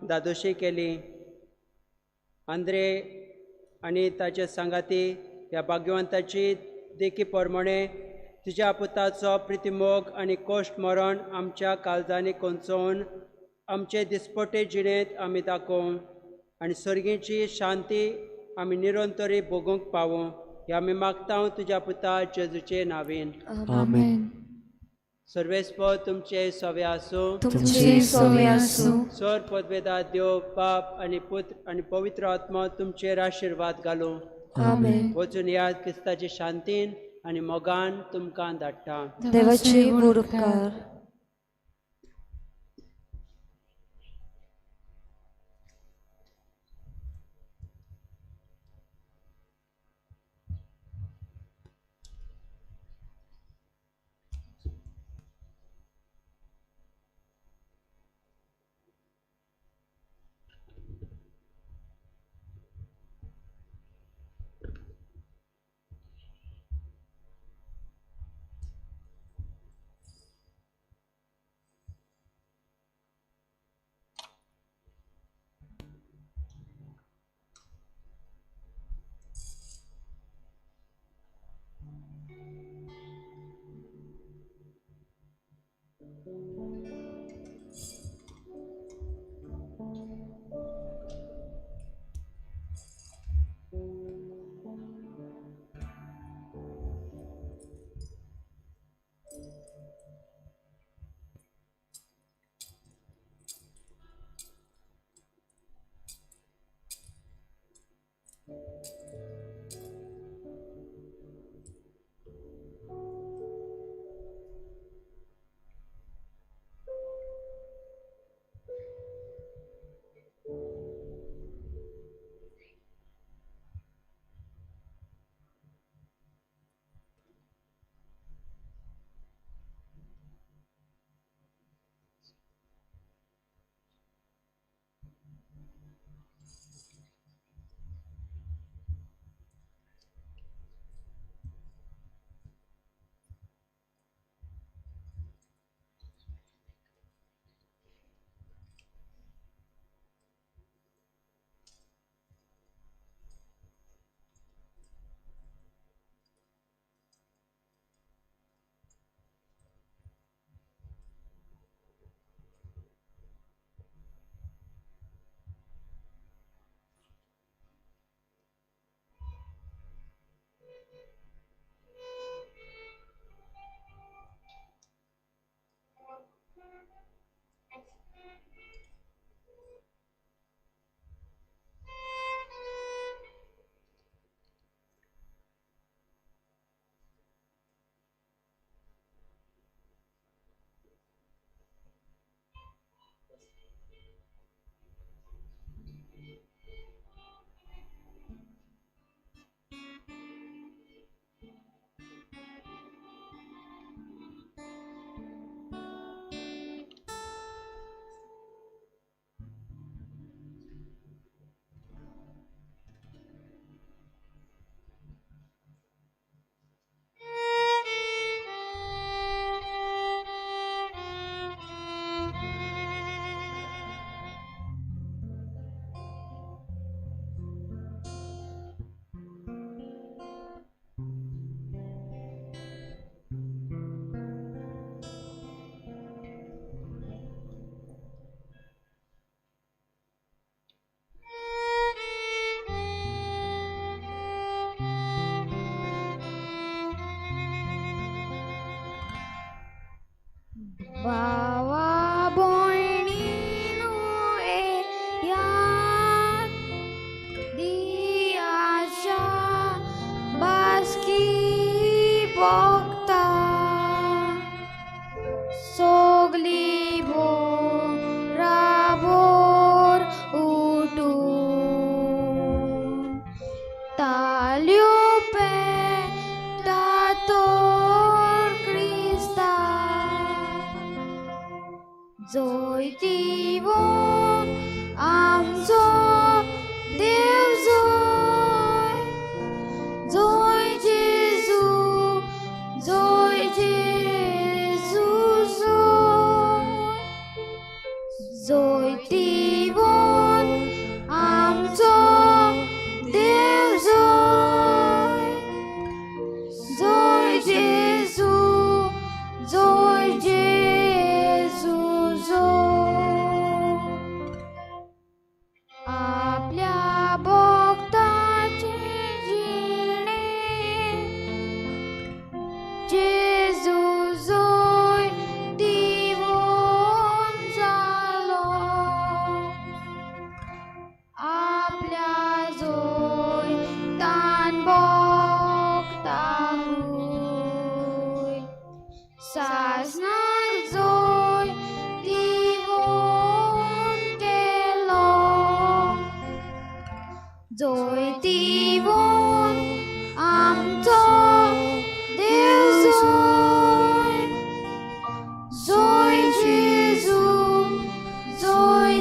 दादोशी केली. आंद्रे आनी ताचे सांगाती ह्या भाग्यवंताची देखी प्रमाणे तुज्या पुताचो प्रितिमोग आनी कोश्ट मरण आमच्या काळजांनी कोंचोवन आमचे दिसपटे जिणेंत आमी दाखोवं आनी सर्गीची शांती आमी निरंतरी भोगूंक पावूं हे आमी मागता तुज्या पुता जेजूचे नांवेन. आमेन. सर्वेस्पर तुमचे सवे आसूं. तुमचे सवे आसूं. सर पदवेदा देव बाप आनी पुत्र आनी पवित्र आत्मा तुमचेर आशिर्वाद घालूं. आमेन. वचून याद क्रिस्ताचे शांतीन आनी मोगान तुमकां धाडटा. देवाचे व्हड उपकार. भावा भयणीनो येयात दियाच्या बासकी भोगता सोगली बोराबोर उठून ताल्यो पेटा तोर क्रिस्ता जैतिवंत आमचो देव जय जय जेजू जय जेजू जय जैतिवंत आमचो देव जय जय.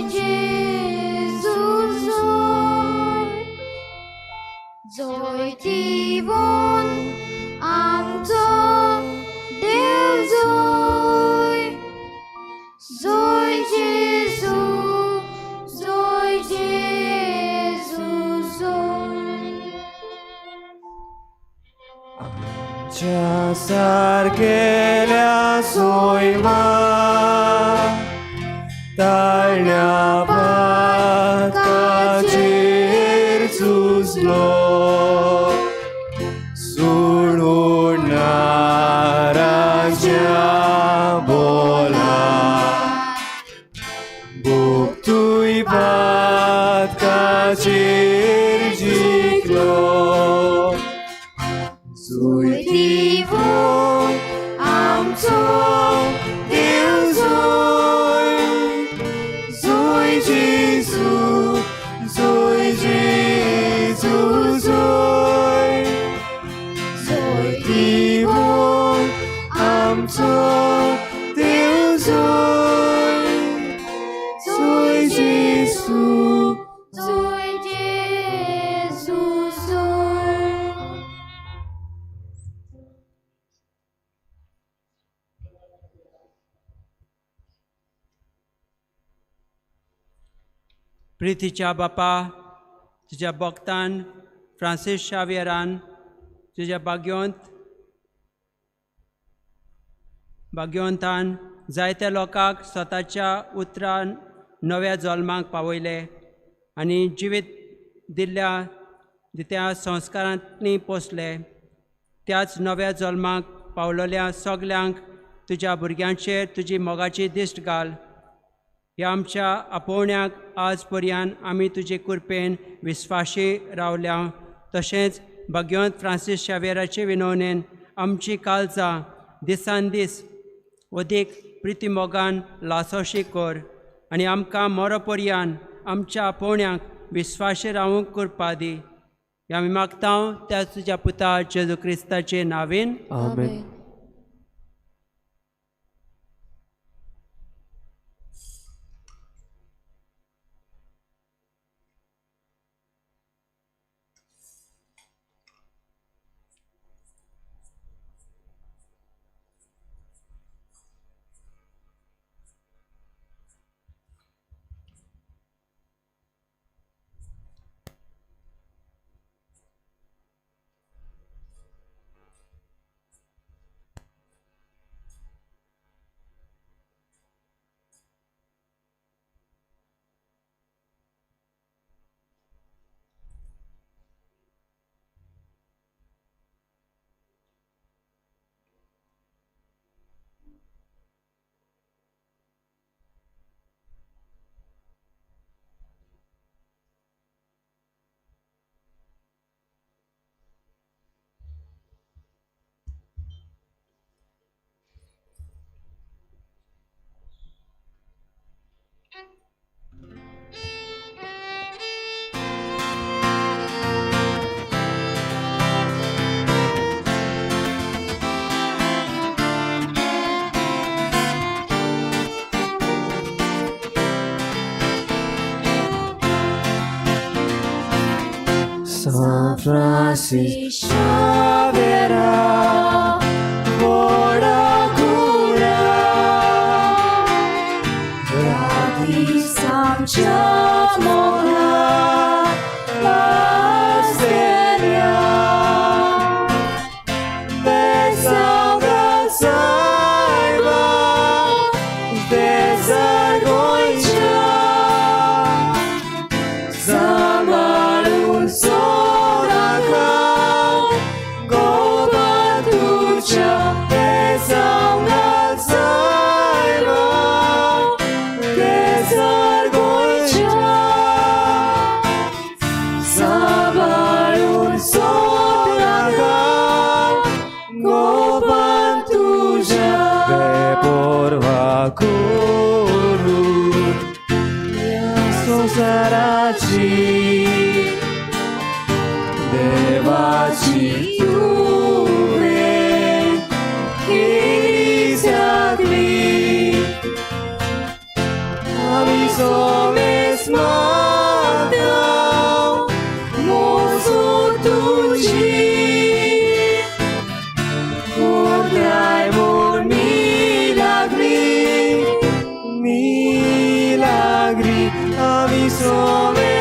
जोय जेजू जोय जैतिवंत आमचो देव जोय जोय जेजू जोय जेजू जोय. आमच्या सारकेल्या सोयमा ताळण्या पातकाचेर झुजलो सुळुणाराच्या बोला भोगतूय पातकाचेर जिखलो जैतिवंत आमचो देव जोय जोय जेजू जोय जेजू जोय जैतिवंत आमचो देव जोय जोय जेजू जोय जेजू जोय. प्रितीच्या बापा, तुज्या भक्तान फ्रांसीस शावियरान तुज्या भाग्यवंतान जायत्या लोकांक स्वताच्या उतरान नव्या जल्माक पावयले आनी जिवीत दिल्ल्या दित्या संस्कारांनी पोसले. त्याच नव्या जल्माक पावलेल्या सगल्यांक तुज्या भुरग्यांचेर तुजी मोगाची दिश्ट घाल. ह्या आमच्या आपोवण्याक आज पर्यान आमी तुजे कृपेन विस्वाशी रावल्या. तशेंच भाग्यवंत फ्रांसीस शावेराचे विनवणेन आमची काळजां दिसान दीस अदीक प्रितीमोगान लासोशी कर आनी आमकां मरो पर्यान आमच्या आपोवण्याक विस्वाशी रावूंक कृपा दी. ह्या आमी मागता त्या तुज्या पुता जेजू क्रिस्ताचे नांवेन. आमेन. San Francis Xaviera, Bora cura, Gratis amciamora, la seria, Besalga saiba, Desargoicha, Zamarun Soraka, Gobatucha, Besalga saiba, Desargoicha, Zamarun Soraka, Gobatucha, Beporva Kuru, Sosarachi, Devachi tuve, Kirisakli, Aviso. Milagri, aviso ves.